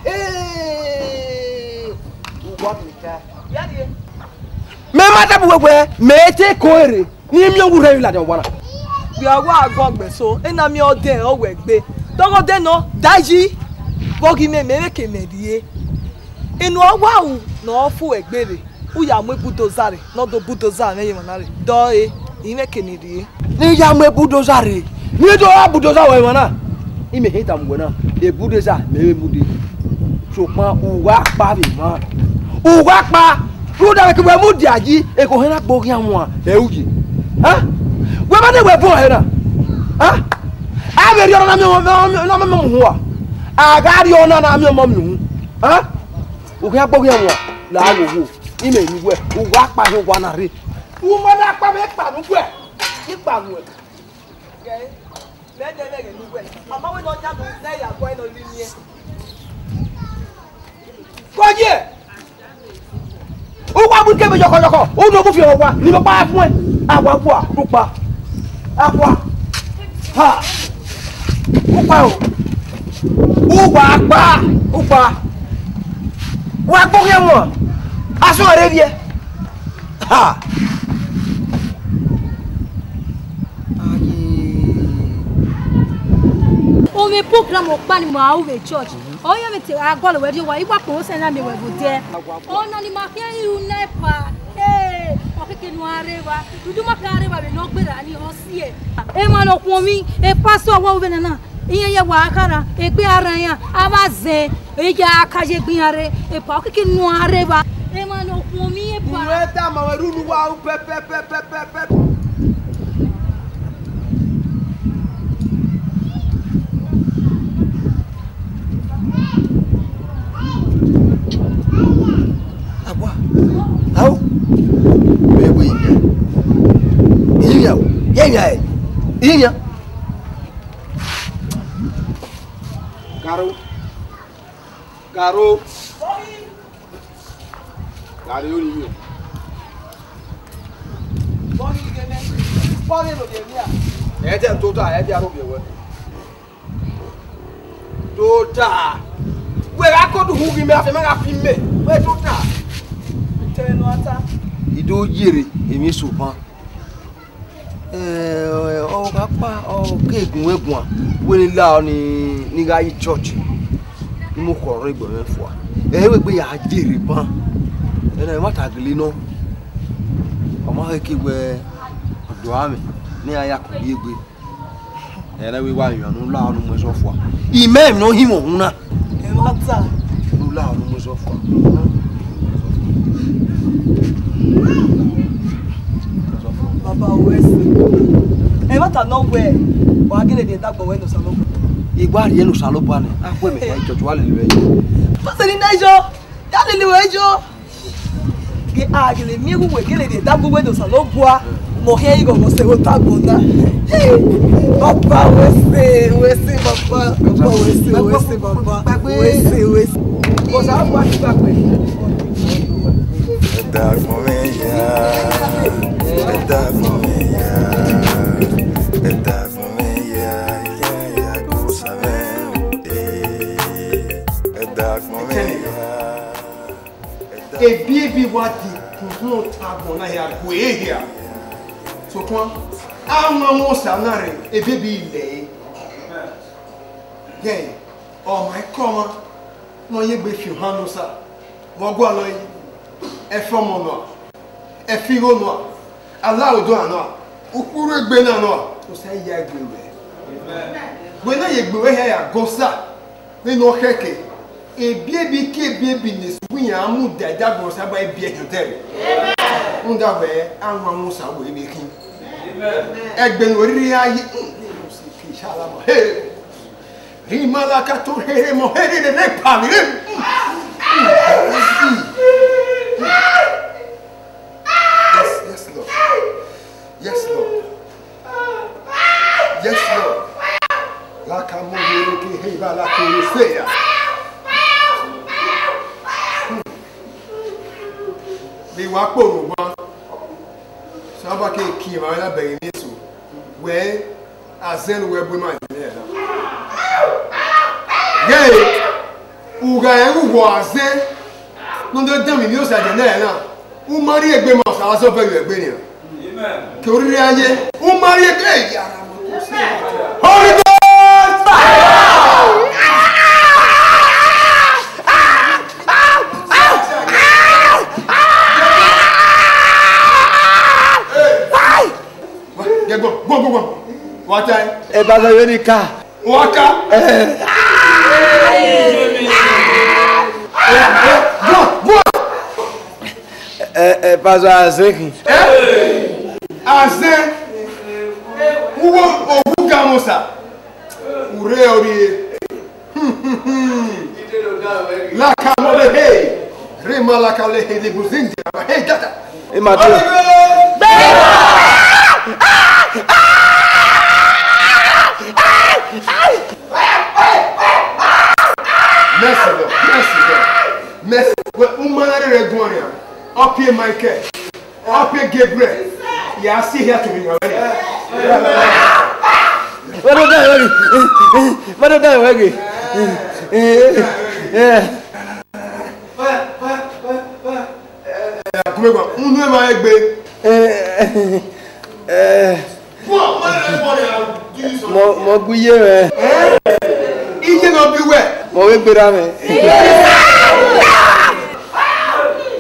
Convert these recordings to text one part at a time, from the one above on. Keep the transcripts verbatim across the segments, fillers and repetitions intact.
Ee, uwa kika. Mẹ ma da bu wẹ wẹ, mẹ te ko ere, ne I miẹn uwu rre vbe ladian owa na. Vbe a wa gọ gbe so, ena miẹn ọdẹn ọ wẹ gbe. Dọghe ọdẹn nọ, da yi, vbe ọ ghi mẹ, mẹ vbe ke mẹ rrie. Inu ọ wa ru ne ọ fu ẹgbe rre, u ya mu ebudoza rre, ne ọ do budoza mwẹ ye emwa na rre. Dọe, I mwẹ ke ne I rrie. Ne I ya mu ebudoza rre, ne I do ra budoza wẹ emwa na. Imẹ he tama uwẹ na, ebudoza mẹ vbe mude. Sokpan uwa kpa vbe emwa. Uwa kpa, rhunmwuda vbe ke wẹ mudia yi, ekhuo hẹn na gbe oghian wan, ẹ i ru ye. Hẹn? Wẹ ma ne wẹ bun ọre na? Hẹn? A vbe rhie ọna na miẹn ọmọ, na miẹn ọmọ uhunmwu a? A gha rhie ọna na miẹn ọmọ uhunmwu. Hẹn? U khian gbe oghian wan, la ghe owo. Imẹ ru wẹ, uwa kpa ye owa na rre. U ma na kpa mwẹ, kpa ne uwẹ, I kpa ruẹ. Gẹ, mẹ dẹ vbe ẹghẹ ne uwẹ, a ma wẹ ne ọ yan do, ne ẹ ya guẹ ne ọ rhie imiẹn. Kọye! U wa bu ikebe yọkọyọkọ, u do bu fi ọwa, ne imẹ kpa fuẹn. A wa gua, rhukpa. A gua. Ha! Ukpa o. Uwa kpa, ukpa. Wa gbe oghian wan. Asọn rre vbiẹ. Ha! Aye. Ovbi program ọkpa ni ma ru vbe church. Ọ yan vbe te a gualọ wẹ rrie owa, I wa kpẹn osẹe na miẹn wẹ vbe odẹ. Ọna ni ma khian ru nẹ pa. Ee, ọ keke ne u gha rre evba. Udu ma ka rre evba vbe ne ọ gberra ni, ọ siẹ. Emwa ne ọ khuọnmwi, e pastor wa vbe nana. Iran ye wa khara, egbe a rran iran, a vba zẹ, e ya ka ye egbe iran rre, epa ọ keke ne u gha rre evba. Emwa ne ọ khuọnmwi, epa. Uwẹ tama wẹ rhunmwuda ru pẹpẹpẹpẹpẹ. Agua. Ao. Vbe wẹ iyẹn. Iyẹn o. Iyẹn ẹ. Iyẹn. Garo. Garo. Gari ori mi. Ẹ jẹ́ n tota, ẹ jẹ́ aro bi ẹwẹ. Tota. Wẹ gha kodu hu ghi mẹ, afẹ ma gha fi mẹ. Wẹ tota. Tẹ nọ ata. I do yere emwi eso ban. Ẹ, ọ gha kpa, ọ ke gun wẹ guan, wẹ ne I la ọ ni, ne I gha ye church, ne I mu khọ rre egbe mwẹ fua. Ẹ i wẹ egbe ya ye rre ban, ẹna ẹmwata gele nọ, ọ ma khẹke wẹ ọdọ amwẹ ne iran ya kugbe egbe. Ẹ i wẹ I wa yan ne u la ọ ne u mu ẹzọ fua. I mẹ emwi ne ọ hin mwẹ uhunmwu na. Ẹmwata. Ru la unu mu zọ fua. Baba, wẹ sẹ. Ẹmwata nọ wẹ, wa gele rhie ẹdagbọn wẹ ne Osanobua. I gua rhie ne Osanobua nẹ, a khuẹ mẹ ya church, wa lele ruẹ yo. Tose ni na yo, ya lele ruẹ yo. Ghe a gele miẹn vbe uwẹ gele rhie ẹdagbọn wẹ ne Osanobua. Mọ khian igho ọmọ sẹ vbe otagbọn na. Baba, wẹ sẹ, wẹ sẹ, Baba. Baba, wẹ sẹ, wẹ sẹ, Baba. Wẹ sẹ, wẹ sẹ. Osanobua ti gba pẹ. Ẹdagbọn mwẹ ya, ẹdagbọn mwẹ ya, ẹdagbọn mwẹ ya, ya, ya, kọ sa mwẹ, eh, ẹdagbọn mwẹ ya. Ebiebi wa di kundun ota agbọn na hia gue ehia. Sokpan, a ma mu Osa na rre, ebiebi lẹ ẹre. Then, ọ ma i kọ ọmwa ne ọ ye egbe fi ohan ne Osa, vbe ọ gualọ yi, ẹfe ọmọ nọ, ẹfe igho nọ, alaodo nọ, ukpurru egbe na nọ, Osa ya egbe ruẹ. Wẹ na ye egbe ruẹ hia ya gọ Osa. Vbene ọ khẹke, ebiebi ke ebiebi ne esu iran mudia ẹdagbọn Osanobua biẹ hin odẹ rre. Rhunmwuda wẹ, a wan mwẹ Osa wẹ vbe khin. Ẹgbẹe ne uwẹ rhirhi ra ye, hmm, inshallah, mọ, he. Rhima la ka to rhere mọ, he rhere ne pa vbe rre. Yes, yes, Lord. Yes, Lord. Yes, Lord. La ka mo yere ke he ba la ke se ya. Hmm. Vbe wa kpe orhunmwu, Osanobua ke kie emwa na bẹghe emwi eso. Wẹ, a zẹ ne uwẹ bu ima ye nẹ na. Ye, u gha Ẹ, uwọ azẹn ne ọ do danmwẹ ivbi Osa ẹdẹ nẹ na, u ma rhie egbe ma Osa, a zẹ obọ ye egbe nian. Ke orhirhi a ye, u ma rhie egbe, ẹ, ya ra mọ. Holy Ghost fire! Hey! Wa, get go, go, go, go. Wa ta. Ẹ ba zẹ vbene I ka. Wa ka. Ẹ. Ẹ, ẹ, Pastor Azeki. Ẹ? Azẹ. Uwo owu ga mọ sa. Ure ọrrie. Laka mọ le he. Rima laka le he de buzin de. Hey, dada. Ẹ ma do. Mercy, Lord. Mercy, Lord. Mercy. Wẹ, u ma na rre guan rian. Ọ pie Michael. Ọ pie Gabriel. Ya si hia to me. Mado da wẹ ghe. Mado da wẹ ghe. Eh. Kumegba, unu emwa egbe. Eh, eh. Mọ, mọ gbe iye mwẹ. Iye ne ọ bi uwẹ. Mọ vbe gberra mwẹ.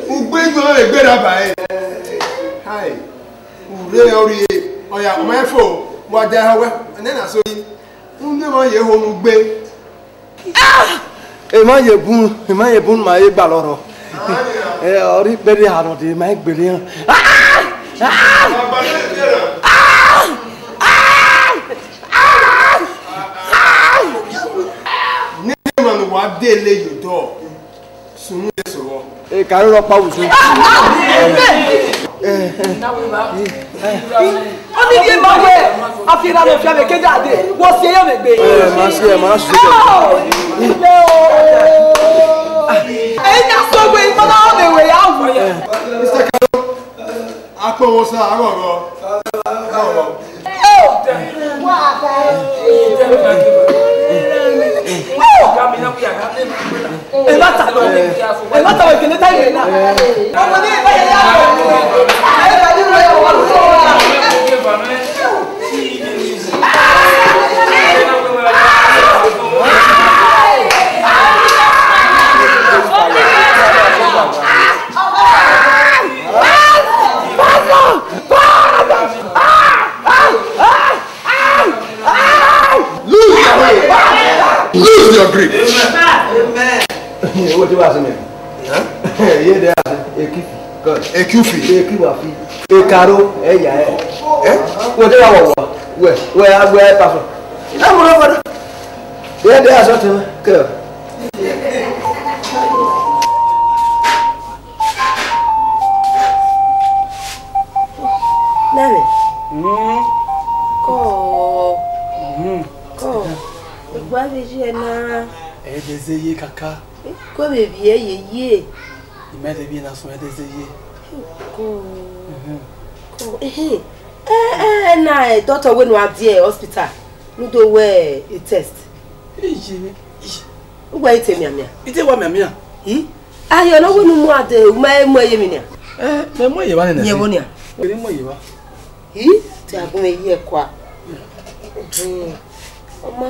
Ugbe yu ọmọ vbe gberra ba ẹre. Hai. Ure ọrrie. Ọya, ọ ma fo. Wa da ẹhọ wẹ. Ẹnẹ na so yi. Unu emwa ye ho ne ugbe. Emwa ye bun, emwa ye bun ma ye gbalọ rọ. Ẹ, ọ rhie ikpẹdẹ ha nọ de, ma i gbele iran. Ne emwa ne uwa dele ye odọ, sunu ye sẹ vbọ. Ekaro rhọkpa vbusu. Ọnii rhie ma wẹ, a fi erha ne ọ fian vbe ke dade, wẹ ọ si ẹre mwẹ egbe. Ẹ, ma si ẹre, ma si ẹre. Ẹ i na sẹ wẹ, I ma na rhọnmwẹ wẹ ya wu. Akpọnmwẹ Osa, aghọghọ. Aghọghọ. Ẹ ma ta lọ. Ẹ ma ta lọ, ekene ta yẹ na. Ọmọ ne ẹ ba ya ya. Lose your hope. Lose your grip. Amen. What do you ask me? Huh? Yeah, they ask. Ekifi. God. Ekufi. Ekiwafi. Ekaro. Eya. Eh? What do you want? Where? Where? Where? Pastor. I'm not. Yeah, they ask what. Come. Nẹmwẹ. Mm. Kọ. Mm. Kọ. Egbe vbe ye na. Ẹ dẹ zẹ ye kaka. Ko vbe vbiẹ ye ye. I ma dẹ vbiẹ na sunu, ẹ dẹ zẹ ye. Kọ. Mhm. Kọ. Ehe. Ẹ, ẹ, ẹ na, ẹ, doctor wẹ ne uwa die hospital. Ne u do wẹ, e test. Iye, iye. Uwẹ i te mianmian. I te wa mianmian. I? Ayọ ne ọ wẹ ne u mu ade, u ma mu ẹre ye emwi nian. Eh, mẹ mu ẹre ye evba nene. Ye vbo nian? Mẹ mu ẹre ye evba. I? Te a gun mwẹ ye ẹkua. Hmm. Ọ ma.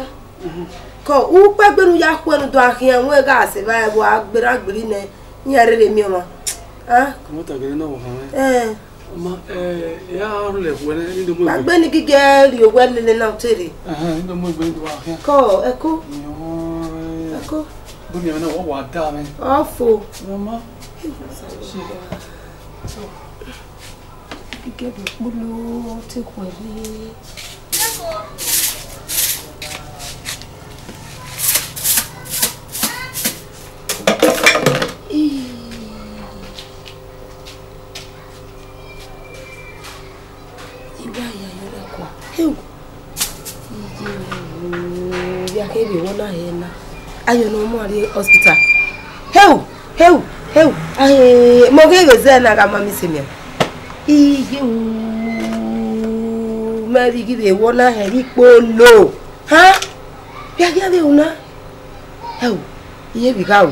Kọ, ukpẹgbe ne u ya khuẹ ne u do a khian, wẹ gha sẹ evba ẹvbo a gberra gbiri nẹ, iran rherhe miẹn ọmwa. Ah? Kọmọ ta gẹrẹ ne ọ vbe khan mwẹ. Eh. Ma, eh, ya rhulẹ khuẹ nẹ, ne I do mu egbe. Kpaegbe ne I ghi gie rhie owẹ lele na, u te rre. Ẹhẹn, ne I do mu egbe, ne I do wa khian. Kọ, ẹko. Yọọ. Ẹko. Bu miẹn mwẹ na, wa wa da mwẹ. Ọ fo. Mama. Gẹgẹ vbe ukpulu, ọ te khuẹ rre. Ii. I wa ya yọ na kua. Heu. Iye o, ya khe vbe wọ na hẹ na. Ayọ ne ọ mu rrie hospital. Heu, heu, heu. Ahe, mọ ghe vbe zẹ na gha ma mi sẹ mẹ. Iye o, mẹ vbe ghi vbe wọ na hẹ ikpolo. Ha? Ya ghi vbe una. Heu, iye vbe gha o.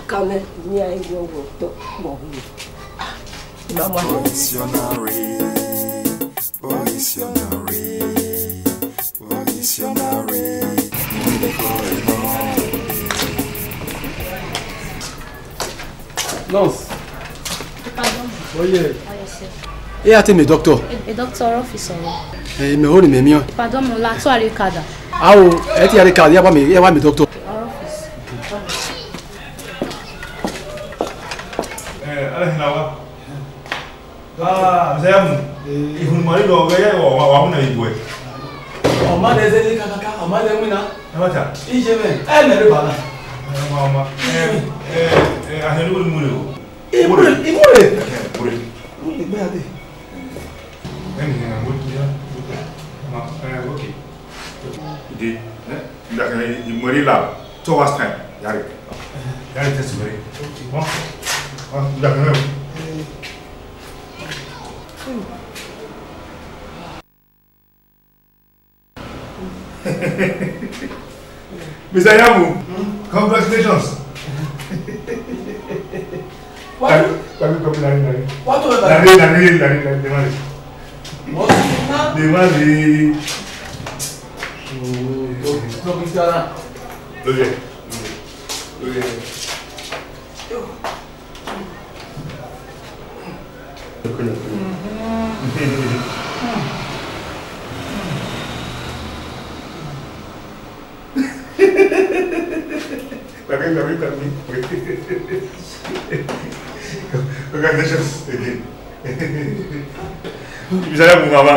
ka mwẹ, ne iran ghi wẹ otọ vbe ọghe. Missionary, oh missionary, oh missionary. Nurse. Pardon. Oye. Oye, sir. Iran te miẹn doctor. A, a doctor office ọrọ. Eh, mẹ ho ne mẹ miẹn. Pardon, mo la to are kada. Ao, ẹ te are kada, ya wa miẹn, ya wa miẹn doctor. Office. Eh, ala hin la wa. Ah, Mister Yamu. Eh. Ihunmwu ni ọ ghẹ ya wa, wa, wa mu na ibuẹ. Ọ ma nẹ zẹ ni kakaka, ọ ma nẹ winna. Ẹ ma ta. Iye mwẹ, ẹ nẹ rre ba na. Ẹ ma, ọ ma. Ẹ, ẹ, ẹ, a hẹ ne u mu re o. Ẹ, mu re, ẹ, mu re. Ẹ, mu re. Mu re, mẹ a dee. Ẹ ni, ẹ, mo ti ya. Ma, ẹ, okay. Ide, ẹ, nda kẹ, I mu ẹre la, two hours time, ya re. Ya re test wẹrẹ. Okay. Wọn, wọn, nda kẹ. Mister Yamu, congratulations. What? Kami, kami, kami, lari, lari. What was that? Lari, lari, lari, lari, lari. What's it now? The man, the... Oh, no, no, Mister Ra. Okay. Okay. Kpami, kpami, kpami. Congratulations again. Mister Yamu, mama.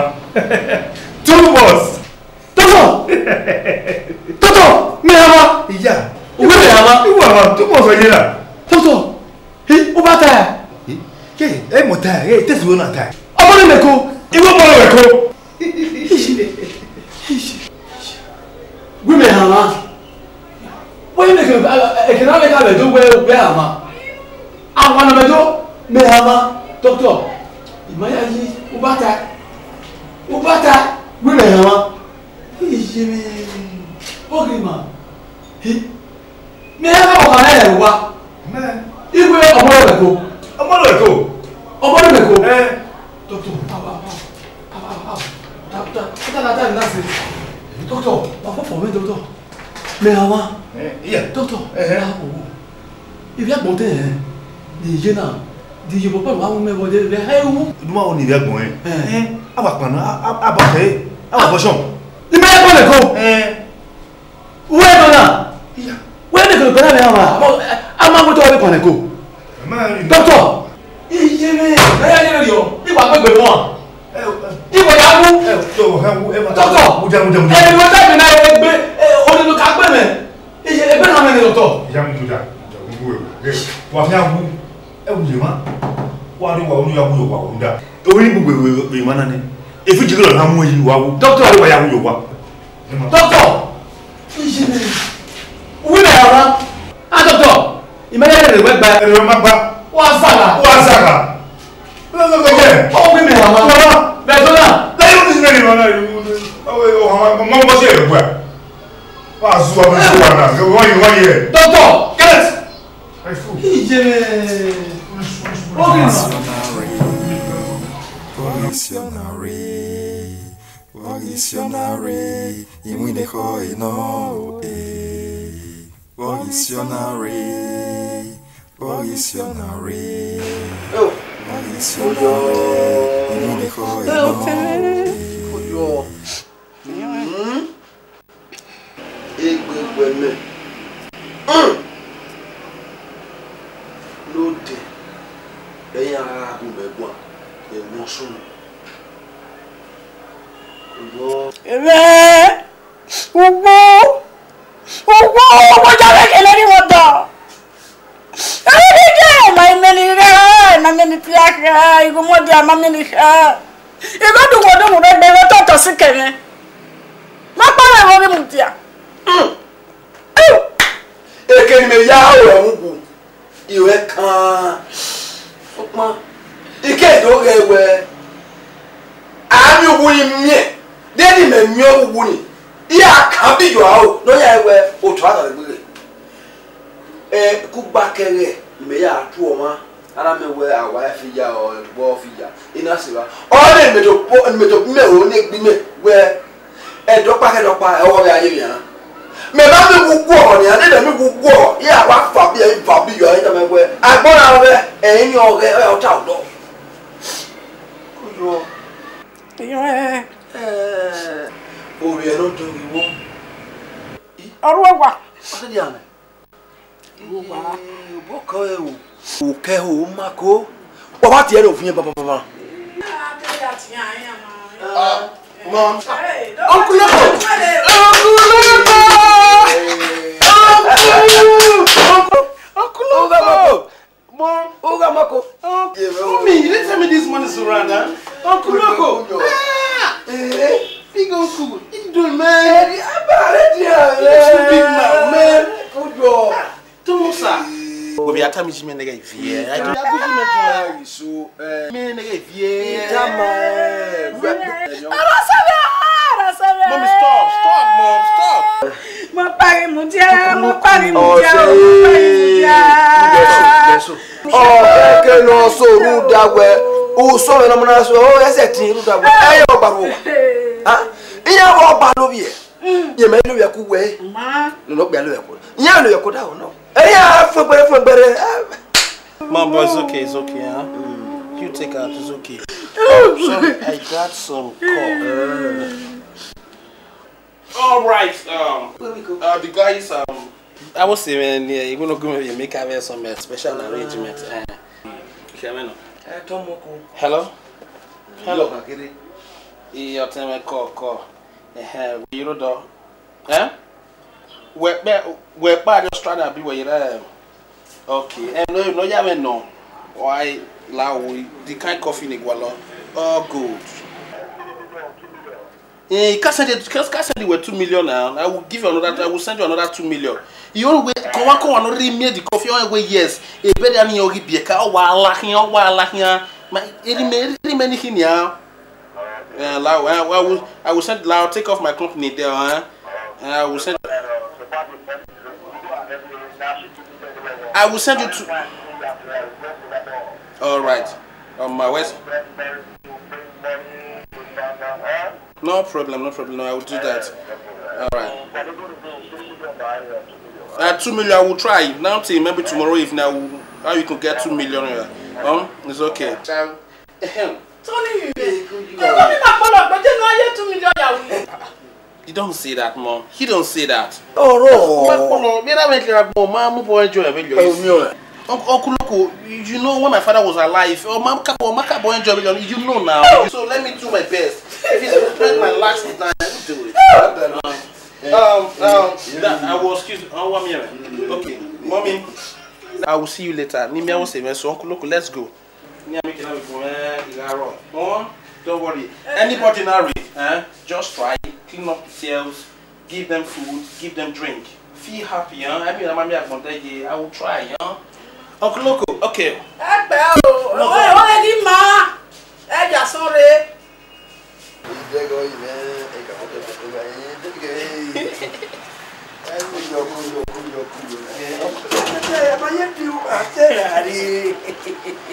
Two months. Doctor! Doctor! Mẹ hama! Iya. Uwẹ mẹ hama! Uwẹ hama, two months ọyẹ na. Doctor! He, u ba ta? He, ke, e mo ta, e test wo na ta. Ọmọ ne mẹ ko. Iwẹ ọmọ ne mẹ ko. Wẹ mẹ hama. Wẹ mẹ ke, eke na mẹ ka mẹ do wẹ, wẹ hama. Awa na mẹ do, mẹ hama. Doctor, ima ya yi, u ba ta. U ba ta, wẹ mẹ hama. Iye mwẹ, ogiri ma. He, mẹ ya gha ọkpa nẹ rẹ owa. Amen. Iwe ọmọ rẹ ko. Ọmọ rẹ ko. Ọmọ rẹ ko. Eh. Doctor, awa, awa, awa, awa. Ta, ta, ta, ta, ta, ta, ta, ta. Doctor, wa fọ fọ mẹ, doctor. Mẹ hama. Eh, yeah. Doctor, eh, eh, awa, owo. Ivbi agbọn te hẹn, ne I ye na, de iyobọ kpẹlọ wa wu mẹ vbe ọdẹ vbe ẹhẹ ru. Duma wo ne ivbi agbọn hẹn? Eh. Eh, a wa kpannọ, a, a, a ba khẹ, a wa bọshọn. Ne imẹ ya kpannọ ẹko. Eh. Wẹ nọ na? Iya. Wẹ ne kẹlẹ kẹlẹ mẹ ama, a ma wẹ tọ wẹ kpannọ ẹko. Ẹ ma rí. Doctor, iye mwẹ, ẹ ya yẹrẹ yọ, iwa gbẹgbẹ wọn. Ẹ, ẹ. Iwa ya wu. Ẹ, Doctor! Mudia, mudia, mudia. Ẹni wẹ ta mi na egbe, oni no ka gbe mẹ. Iye, egbe na mẹ ni, doctor. Iya, mudia, mudia, mudia. Wa fi awu, ẹ wu ye ma. Wa ri wa, onu ya wu yo wa, onu da. Orí gbogbo ìwé ìmọ̀ náà ni. Èfi jìgìrọ̀ náà mú èyí wá wú. Doctor! Wa ya wu yo wa. Doctor! Iye mẹ. Uwi mẹ ya wa. Ah, doctor! Ìmẹ́lẹ́ rẹ̀ wẹ́ gba. Ẹ̀rọ ma gba. Wa zagha. Wa zagha. Lọ́lọ́lọ́lọ́. Ọ wí mẹ ya wa. Wa. Bẹ̀tọ́lá. Lẹ́yìn ọdún mẹ́rin wọn náà yìí. Ọmọ ọmọ sí ẹ̀rọ gbà. Wa zu ọmọ sí wa náà. Wọ́n yìí, wọ́n yìí. Doctor! Get! Iye mẹ. Missionary, missionary, iwinna ekhọe nọ, eh. Missionary, missionary, missionary, iwinna ekhọe nọ, eh. Egbe wẹ mẹ, hmm, ne odẹ ẹ i ra gu mẹ guan, ẹmwẹ ọsunu. Ẹmwẹ ugbo, ugbo, ugbo ya vbe kele ni wọ dọ. Ẹmwẹ ni dẹ, ma mẹ ni ra, ma mẹ ni tiakha, igho mọ dia, ma mẹ ni kha. Igho dunmwọdunmwọ rre gbe vbe ototọ sikẹ mwẹ. Ma kpa mwẹ vbe ọ ghi mudia. Eke ne imẹ ya ru ẹmwẹ uwu, I ruẹ kan. Sokpan, I ke do ghẹ wẹ, a miẹn uwu ni miẹn, de ne imẹ miẹn uwu ni, I ra kan bi yọ aro ne ọ ya wẹ otọ a gha gbe ghe. Ẹ, kugba kẹghẹ, imẹ ya tu ọmwa, a na miẹn wẹ a wa fi ya, ọ, ẹbọ fi ya, I na sẹ evba. Ọ ne imẹ do po, imẹ do mẹ ho ne egbe imẹ wẹ, Ẹdọkpa kẹdọkpa, ọghe ọvbehe a ye emwi na. Mẹ ma miẹn uwu guọghọ nian, ne mẹ miẹn uwu guọghọ, I ra wa fa biẹ, I va bi yọ, I tama wẹ, agbọn na mwẹ, ẹrinmwi ọghọe, ọ ya ta odọ. Kuyọ. Iyọnrẹn. Ẹ, ovbi ẹre ne ọ do ghi wo. Ọ ru owa. Ọ te dia mẹ. Obọ kẹ o, okẹ o, ma ko. Wa ba tie ẹre ovbi ẹre baba baba. Ah, mom. Uncle Oko! Uncle Oko! Uncle Oko! Uncle Oko! Mom. Oga Mako. Oh, mommy, you didn't tell me this morning, Surana. Uncle Oko. Ah! Eh? Big uncle, how you doing, man? Hey, I'm already here, man. You too big now, man. Good job. Ah, Tumusa. Obi, I tell me, Jimmy, nigga, if you, I don't. Yeah, good, Jimmy, so, eh, me, nigga, if you. Come on. Mommy, stop, stop, mom, stop. Mo parí mu jẹ́, mo parí mu jẹ́, mo parí mu jẹ́. Ọ kẹkẹ nọ so rhunmwuda wẹ, usọ mwẹ ne ọ ma na so, ọ ẹsẹ tin rhunmwuda wẹ, ẹ i re ọgba ru owa. Iran vbe ọgba ne ovbi ẹ, yẹn mẹ ne ovbi ẹ ku wẹ, ne ọ gbia ne ovbi ẹ ku. Iran ne ovbi ẹ ku da nọ. Ẹ ya fun ẹgbẹrẹ, fun ẹgbẹrẹ. Mom, but it's okay, it's okay, huh? You take out, it's okay. Oh, sorry, I got some call. All right, um, uh, the guys, um, I was saying, yeah, you gonna go and make have some uh, special arrangement. Uh, hello? Hello? Your time I call, call. Uh, you know, eh? Wẹ kpẹ, wẹ kpa just try na bi wẹ yẹrẹ. Okay, ẹ no, no ya mwẹ nọ. Why, la wo, the kind coffee ne gualọ. Oh, good. Eh, you can send it, can, can send it with two million now. I will give you another, I will send you another two million. You only wait, come on, come on, no really made the coffee. Only way, yes. A better than you give beer. Ka wa la here, wa la here. My, any many, any many thing here. Uh, la, I, I will, I will send. La, I'll take off my company there. Huh? Uh, I will send. I will send you to. All right. On my way. No problem, no problem. No, I will do that. All right. Uh, two million, I will try. Now, till maybe tomorrow evening, I will, how you can get two million naira. Um, it's okay. Ahem. Tony, you don't need my follow, but you know, I get two million naira. You don't say that, mom. He don't say that. Oh, no. Ma kpọlọ, mi ra me kira gbọn, ma mu bọ enjoy me yo. Oh, mi o. Uncle, Uncle Loco, you know when my father was alive, oh, my cabo, my cabo enjoy, you know now. So let me do my best. If it's my last time, let me do it. Um, um, that, I will excuse. Oh, one minute. Okay, mommy, I will see you later. Ni mi, I will say, so Uncle Loco, let's go. Ni ami kina mi fun, eh, igaro. Oh, don't worry. Anybody not read, eh? Just try, clean up yourselves, give them food, give them drink. Feel happy, huh? I mean, I'm a, I will try, huh? Uncle Loco, okay. Ẹgbẹ́ o, ọ̀rẹ́ ọ̀rẹ́ ní ma, ẹ jà sọ́re. Ìjẹ́gọ̀ yìí mẹ́, ẹ kà fọ́tò ẹ̀fọ́ tó bá yín, tó kẹ́ ẹ. Ẹ kú yọ, kú yọ, kú yọ, kú yọ. Ẹ, ẹ, ẹ, ẹ, ẹ, ẹ,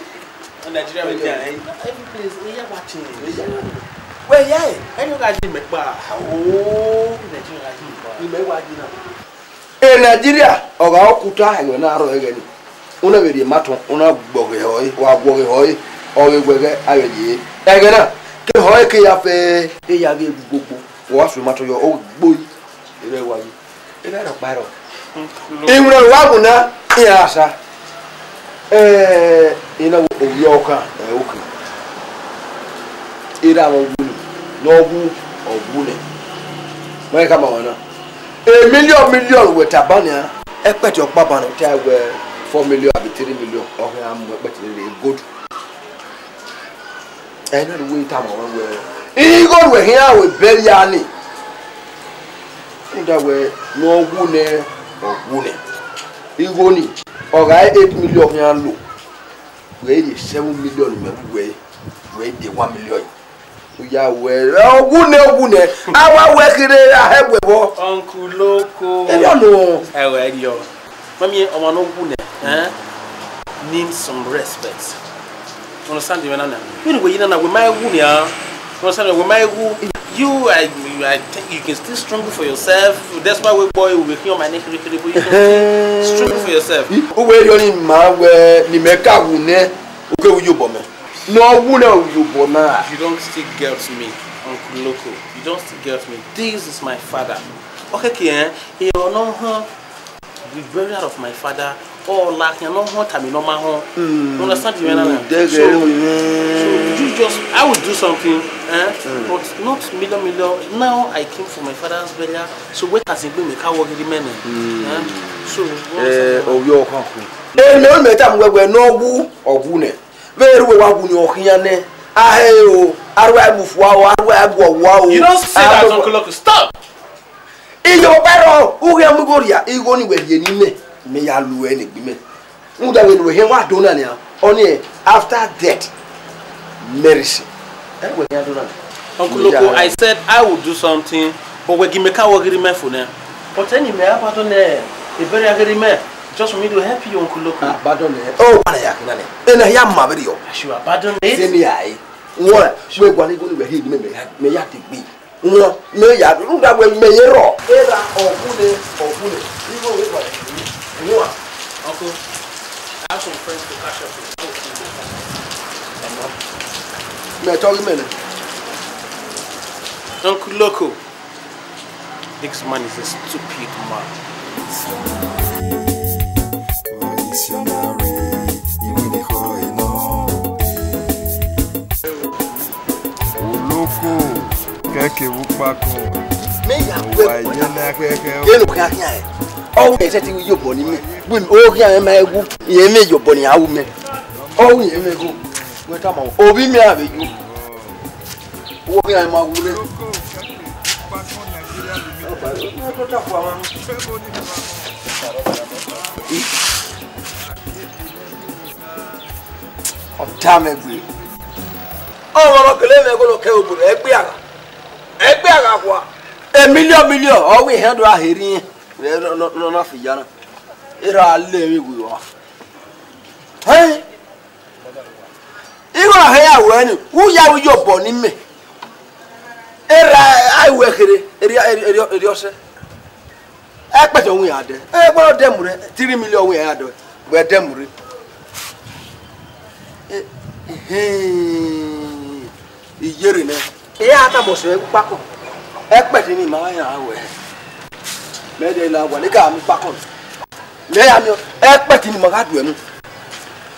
Nigeria we dey, eh, every place, eh, yeah, watching. Well, yeah, ẹni ọgha yi mẹ kpa. Oh, Nigeria yi mẹ kpa. Imẹ wa yi na. E Nigeria, ọ gha okuta ẹghẹ na rrọọ ẹghẹ ni. Una vbe rhie ma tọn, una gbọghe họe, wa gbọghe họe, ọ vbe wẹ ghẹ a vbe rhie. Ẹghẹ na, ke họe ke ya fẹ, e ya ghe gbogbo, wa su ma tọn yọ, o gbo yi, e vbe wa yi. Ena rhọkpa rrọọ. Iwinna ne uwa wu na, iran gha sa. Eh, ena wo ovbi ọkhan, eh, okhi. Erha mwẹ wu ni, ne ọ wu, ọ wu nẹ. Wẹ khama ọmwa na. A million million wẹ taba nian, ẹkpẹti ọkpa ban nọ, te a wẹ four million abi three million, ọ khian mu ẹkpẹti rre gold. Ẹna ne uwẹ tama mwẹ wẹẹ, igho ne uwẹ khian ru bẹria ni. Rhunmwuda wẹẹ ne ọ wu nẹ, ọ wu nẹ. Igho ni, ọ gha re eight million khian lo, wẹ i rhie seven million mẹ wu wẹ, wẹ i de one million. U ya wẹẹ, ọ wu nẹ, ọ wu nẹ. A wa wẹ kherhe, a hẹ wẹ vbọ. Uncle Loco. Erriọ nọ. Ẹghẹ erriọ. Mami, ọmwa ne ọ wu nẹ, eh, need some respect. You understand the man? Anyway, you know, we might wu ya. You understand? We might wu. You, I, I think you can still struggle for yourself. That's why we boy we hear my neck, but you can still struggle for yourself. Uwe yo ni ma we ni me ka wu ne, u ke wu yo bo me. No wu ne u yo bo na. You don't still get me, Uncle Loco. You don't still get me. This is my father. Okay, okay, eh? He no, huh? The burial of my father, all like, you know, what I mean, no, my home. You understand the man? So, so you just, I will do something, eh? But not million, million. Now I came for my father's burial, so wait as if we make our agreement, eh? So, you understand? Eh, oh, yo, come. Eh, me, me, tam, we, we, no, wu, or wu, ne. Very well, wa wu, ni, or, hiane. Ah, hey, oh, arwa, bu, fua, oh, arwa, bu, wa, oh. You don't say that, Uncle Loco. Stop! Iyo bẹrọ, u ghi mu igho rhia, igho ni wẹ rhie ne imẹ, mẹ ya lu ẹre ne egbe imẹ. Rhunmwuda wẹ ne uwẹ hẹn wa do na nian, ọnii after death, mercy. Ẹ wẹ hẹn do na nian. Uncle Loco, I said I would do something, but wẹ gi mẹ ka wọ ghi rre mẹ fo nẹ. But ẹni mẹ abandon nẹ, ebẹrẹ a ghi rre mẹ, just for me to help you, Uncle Loco. Abandon nẹ, ọ wa na ya kina nẹ. Ena hia ma vberriọ. I should abandon it. Sẹ ne a e. Wẹ, wẹ gualọ igho ni wẹ rhie ne imẹ, mẹ ya, mẹ ya degbe. Wọn, mẹ ya, rhunmwuda wẹ mẹ ye rrọọ. Erha ọvune, ọvune. Igho vbe gualọ, wọn. Uncle, I have some friends to catch up with. Mẹ tọghe mẹ nẹ. Uncle Loco, this man is a stupid man. Oloko, kẹkẹ vbe ukpakọ. Mẹ ya wa wẹ ye na kẹkẹ o. Ye no khian khian ẹ. Ọ wẹ ẹsẹ ti wi yobọ ni mẹ. Wẹ o khian mẹ ma wu. Ye mẹ yobọ ni a wu mẹ. Ọ wẹ ye mẹ go. Wẹ tama o. Ovbi mẹ a vbe yo. Wo khian ma wu re. Ọ da mẹ gbe. Ọmọ ne ọ kele mwẹ igho ne ọ kẹ obo rẹ, ẹgbẹ agha. Ẹgbẹ agha khua. E million million, ọ wẹ ehẹn do a he rri irẹn. Rẹ nọ, nọ, nọ, nọ fi ya na. Erha lẹ emwi gbe wa. Hẹn. Igho na hẹ ya ruẹ ni, u ya ru iyobọ ni mẹ. Erha a ruẹ kherhe, erriọ, erriọ, erriọ sẹ. Ẹkpẹti ọwẹn ya dẹ. Ẹ, wẹ ọ dẹ mu rre, three million ọwẹn ya dẹ. Wẹ dẹ mu rre. Eh, eh, iyerre nẹ. Ẹ ya tama ọsẹ ukpakọ. Ẹkpẹti ni ma ya ruẹ. Mẹ dẹ la wa, ne ka mu ukpakọ. Mẹ ya miẹn, ẹkpẹti ni ma gha duẹ mu.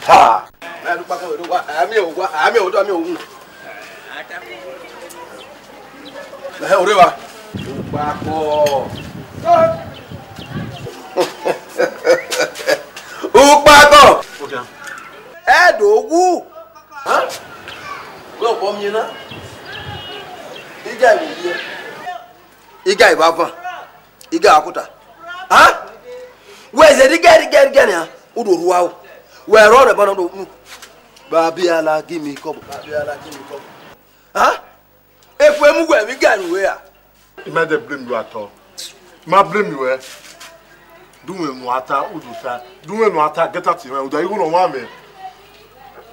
Ha! Ẹ, lukpakọ, ẹ, wa, ẹ, mi ò wa, ẹ, mi ò dọ, mi ò wu. Ẹ, ore wa. Ukpakọ. Ukpakọ. Ẹ do wu. Ha? Wẹ ọkọ miẹn na. Iga ìwòye. Iga ìbávan. Iga akuta. Ha? Wẹ zẹ rigẹ, rigẹ, rigẹ nia. U do rua o. Wẹ rọ rẹ bana do nu. Babiala, give me cup. Babiala, give me cup. Ha? Efu emu wẹ vbe iga ru wẹ a? I ma dey blame you at all. I ma blame you, eh? Do wẹ ne u ta, u do ta. Do wẹ ne u ta, get out of here. U da igho nọ wa mẹ.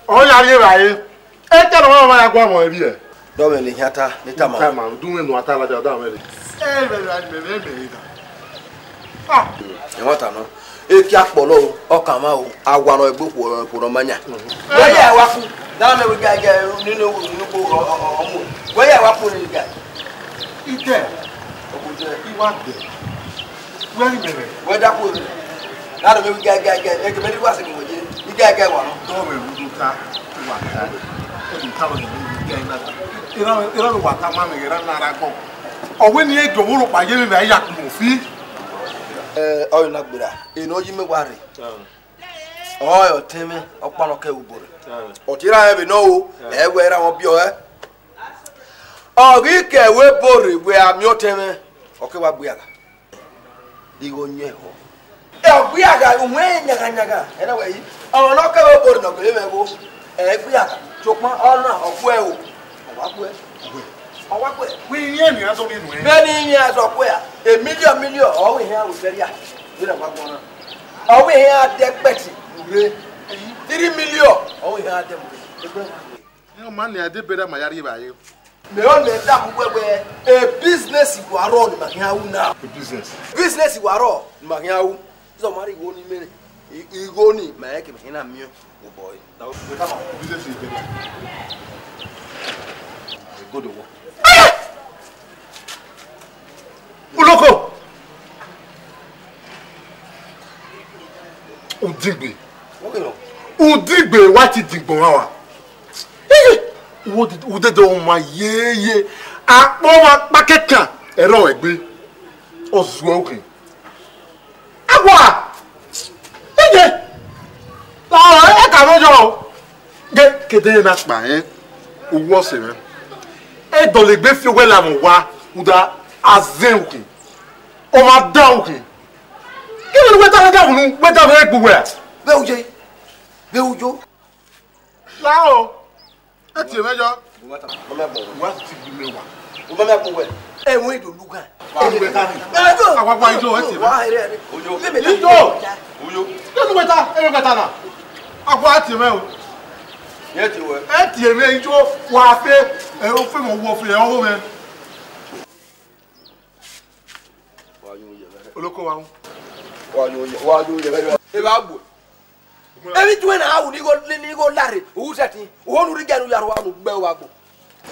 Ọ ya rhie vbe a re. Eke nọ wa ya gua mọ ẹre. Dọ mẹ ne ihian ta, ne tama. Tama, do wẹ ne u ta ladian, da mẹ re. Eh, mẹ, mẹ, mẹ, mẹ, mẹ, mẹ. Ah. Ẹmwata nọ. Eke akpọlọ o, ọkanmwa o, a wa nọ egbe okhuo, okhuo nọ ma yan. Wẹ ya wa ku, da mẹ wẹ ga, ga, ni, ni, ni, ni, ọ, ọ, ọ, ọmu. Wẹ ya wa ku ni ga. Ite, ọ bu je, I wa de. Wẹ ghi mẹ rẹ? Wẹ da ku rre. Na do mẹ wẹ ga, ga, ga, ga, mẹ ni wa sẹ wẹ ye. I ga, ga, wa nọ. Dọ mẹ ru do ta, wa ta. Ẹ do ta lọ, mẹ ni ga na. Ira, ira wa ta ma mẹ, ira na ra gọ. Ọ wẹ ne irẹn gie ọvbokhan ye vbe a ya kpunu fi. Ẹ, ọ na gberra, enọ yi mẹ wa rre. Ọ ọtẹn mwẹ, ọkpa nọ kẹ vbe obọ rre. Ọ te ra rẹn vbe nọ o, ẹ wẹ ra wọn biẹ ọẹ. Ọ ghi kẹ vbe obọ rre, wẹ a miẹn ọtẹn mwẹ, ọ ke wa gbe agha. Igho yẹn họ. Ẹ, ọ gbe agha, uwẹ yaghayaga, ẹ na wẹ yi. Ọmwa ne ọ kẹ vbe obọ rre ne ọ gele mwẹ vbo, ẹ gbe agha. Sokpan ọ na, ọ khuẹ o. Ọ wa khuẹ. Ọ wa khuẹ. Wẹ iyẹn ni a zọ ni nuẹn. Vbene iyẹn a zọ khuẹ a, e million million, ọ wẹ ihe a wẹ fẹria. Vbene a wa gbọn na. Ọ wẹ ihe a dẹ kpẹti rre. Three million, ọ wẹ ihe a dẹ mu rre. Egbe wa. Ẹ, ọ ma nian, debeda ma ya rhie vbe a re. Mẹ ọ nẹ damu wẹwẹ, e business wa rọ ne ima khian ru na. A business? Business wa rọ ne ima khian ru. Zọ ma rhie igho ni mẹ rẹn. I-, igho ni ma rẹn ke ima khian na miẹn obọ ẹre. Business is better. Good one. Uloko! Udigbe. Udigbe wa ti digbọn wa wa. Iye! Uwo de, ude de ọmwa yeye. Akpọ ọmwa kpakekan ẹre ọ egbe. Ọ zuẹ ukhin. Agua! Iye! La ẹ ka vbe yọ. Ge kede na kpa ẹn. Uwu ọse mwẹ. E dọlegbe fi owẹ la mwẹ owa, uda azẹn ukhin. Ọ ma dan ukhin. Gẹvbe ne uwẹ ta gha unu, wẹ da vbe gbe uwẹ a? Vbe uje, vbe ujo. Lao, ẹ tie mwẹ yọ. Wa ti gbe mẹ wa. U ma mẹ kpo wẹ. Ẹmwẹ do lughan. Wa gbe ta ni. Ẹ do. Awa wa ijo, ẹ tie mwẹ. Wa here. Ujo. Ijo. Ujo. Kí ló ń gbẹta? Ẹ ló gbẹta na. Awa ẹ tie mwẹ o. Ẹ tie wẹ. Ẹ tie mwẹ ijo wa fe. Ẹ o fe mọ wọ fe, ẹ o mẹ. Oloko wa. Wa yo ye, wa yo ye. E ba gbo. Emwi tuẹ na ru ni igho, ni, ni igho larre, u sẹtin, u ho nu rhie igẹ ne u ya rhua unu gbe uwa gbo.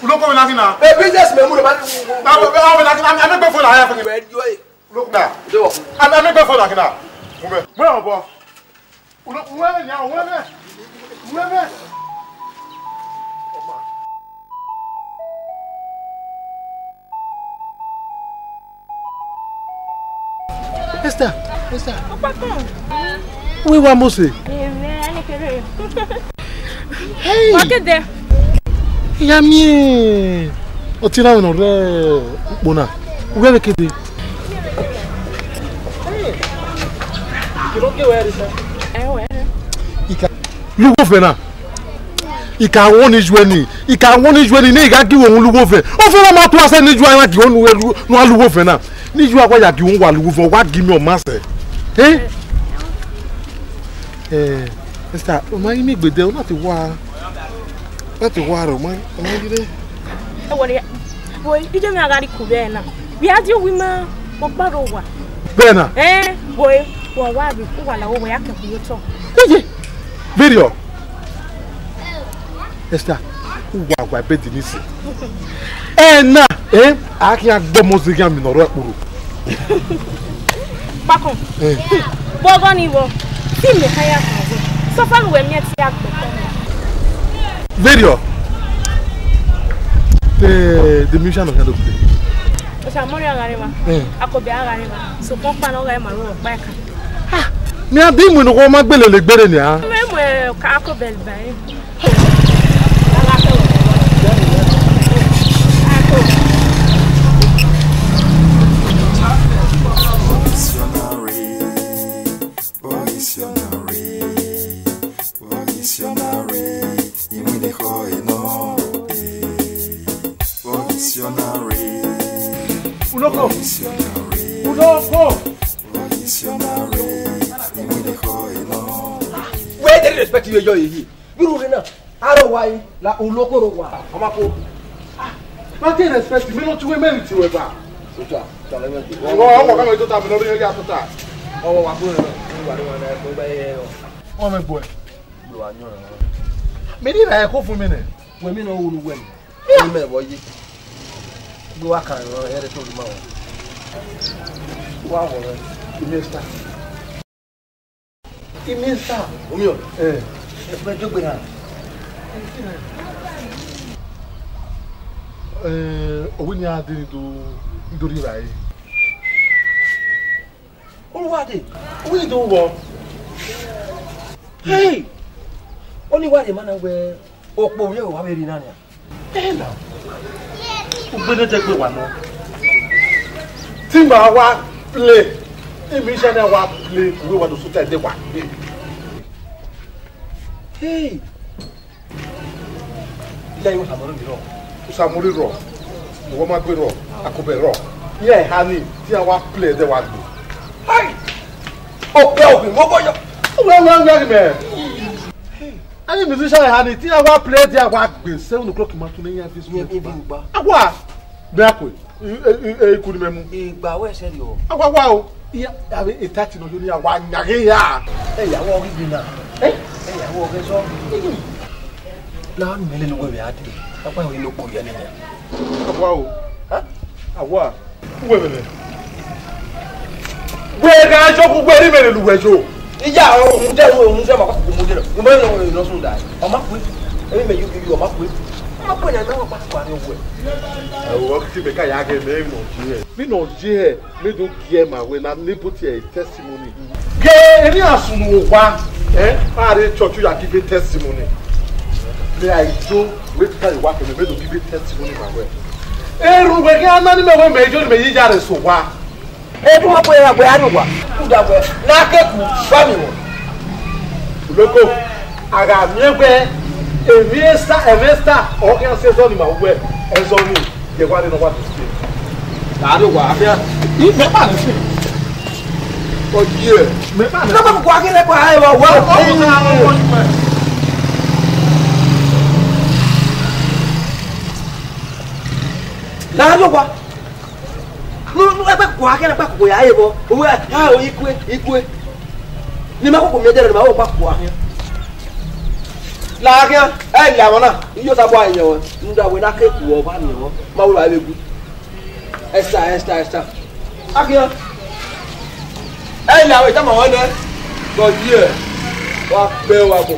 Uloko vbe na khin na? E business mẹ mu rre, ma ni. Na, vbe, vbe, vbe na khin na, a mẹ gbe phone na ya fun. Wẹ yo e. Uloko na. Do. A mẹ, a mẹ gbe phone na khin na. Mu mẹ. Mu mẹ obọ. Uloko, mu mẹ ya, mu mẹ. Mu mẹ. Esther, Esther. Ọkpọkọ. Wẹ wa Mose. Ere, a ni kere. Hey. Wa kede. Ya miẹn. Ọtẹn na nọ rre ukpo na. Uwẹ vbe kede. Ika. Lugho vẹ na. I ka wọn ni yu ẹni, I ka wan ne I yu ẹni ne I gha gie uwẹ unu lughu ovẹn. Ovẹn na ma tua sẹ ne I yu a gie uwẹ unu, ne uwa lughu ovẹn na. Ne I yu a wa ya gie uwẹ uwa lughu ovẹn, wa gie mẹ ọ ma sẹ. Eh? Eh, Esther, ọ ma ghi miẹn egbe dẹ, ọ na te wa, ọ na te wa rẹ, ọ ma, ọ ma ghi rre. Ẹ wọrẹ, wẹ, I je mẹ a gha rhie ku vbe ẹre na. Vbe a die owi ma, ọ kpa rre owa. Vbe ẹre na? Eh, wẹ, wẹ wa vbe, uwa la wẹ ya kẹ ku ye otọ. Iye, very well. Esther, uwa wa bed ni si. Ena, eh, a khian gbe ọmọ zẹ khian mi ne ọ rre ẹkpurhu. Kpakọn. Eh. Vbe ọghọ ni vbọ, te imẹ kha ya kan zẹ. Sọfa ne uwẹ miẹn te a gbẹtọ. Video. The, the musician of Edo State. Osa mori aghareva. Mm. Akobe aghareva. So pọn kpa no ga ma ro pa ka. Ah, mi a di mu no ma gbele le gbere ni a. Me mu ka akobe ba. Voisionary, voisionary, voisionary, imwene kho eno, eh, voisionary, Uloko, voisionary, Uloko. Voisionary, imwene kho eno. Where they respect you, you, you? Biro rre na, aro wa yi, la Uloko ro wa. Ọma ko. Ah, ma te respect, me no tuwe me ti we ba. Tota, tota, let me do. Ọmọ, ọmọ, kama tota, me no ri ya tota. Ọmọ wa ko na, ni wa ri wa na, ko ba ye. Ọmọ gbo. Gbo wa yan. Me ni ra ko fun mi nẹ. Wẹ mi no wu nu wẹ. Ni me vọ ye. Gbo wa kan ro, ẹ de to ma wa. Wa wọ rẹ. Investor. Investor. Omiọ. Eh. Ẹ fẹ́ jó gbéra. Eh, owi ni a de ni do, ni do ri ra e. Oluwade, owi ni do wọ. Hey! Oni wa de ma na wẹ okpo vbe wa vbe ri na nia. Ena, ugbene dẹgbe wa nọ. Te ima wa play, imi iṣẹ na wa play, uwẹ wa do sota ẹdẹ wa play. Hey! Ilé ayé Osamori mi rọ. Osamori rọ, ìwọ ma gbé rọ, Akobe rọ. Iran eha ni, te iran wa play ẹdẹ wa gbe. Hai! Okpia obi mo bọyọ. Uwẹ ma gbe mẹ. Hey! Any musician eha ni, te iran wa play ẹdẹ wa gbe seven o'clock ma tun ne iran fi smoke. Ibi ugba. Awa! Mẹ a kue, e, e, e, e, iku ni mẹ mu. Igba wẹ ẹsẹ rriọ. Awa wa o. Iya, ave etati nọ yo ni awa nyaghe ya. Ẹ ya wọ ghi gbe na. Eh? Ẹ ya wọ ghe zọ. La ni mẹ lele uwẹ vbe a dee. Apa wẹ no ko ya ni. Awa o. Ha? Awa. Uwẹ mẹ mẹ. Wẹ gha jọ ku wẹ ri mẹ lele uwẹ yo. Iya, ohun dẹ, ohun dẹ ma ku mu dẹ. Mo mẹ no no sun da. Ọ ma ku. Emi mẹ yu yu ọ ma ku. Ọ ma ku na na wa pa ku a ni wẹ. Ẹ wo, ọ ti mẹ ka ya ghe mẹ mọ ji ẹ. Mi nọ je ẹ, mẹ do gie ma wẹ na neighbor tie testimony. Ghe, emwi a sunu owa, eh, a rre church, you are giving testimony. Me I do, we tell you what, me do give testimony ma wẹ. Eru wẹ ghe a na ni mẹ wẹ mẹ jo ni mẹ yi ya rre so wa. Ebu ma kpe ya gbe a ni wa. Uda wẹ, na ke ku, ba mi wọ. Loko, a gha miẹn wẹ, emwi esta, emwi esta, ọ khian si ẹzọ ni ma wẹ, ẹzọ ni, ye wa ni nọ wa do si. Lado wa, a khian. I mẹ kpa ni si. Ọ ye. Mẹ kpa ni. Lọ́pọ̀ kò wá kí lẹ́kọ̀ọ́ ayé wa wá. Ọ kò tún àwọn ọmọ yìí pẹ̀. Lado wa. Nu, nu, ẹgbẹ́ kò wá kí lẹ́kọ̀ọ́ kò yá ayé bọ̀. Owó ẹ̀, ha, o, ikú ẹ̀, ikú ẹ̀. Ni ma koko mi ẹdẹrẹ ni ma wo kpa kua khian. La khian, ẹ la wọn na, iyo ta bua yẹn wọn. N da wẹ na ke ku ọba ni wọn. Ma wo la vbe gu. Esther, Esther, Esther. A khian. Ẹ la wẹ ta ma wọn nẹ. Gọ die. Wa pẹ wa bọ.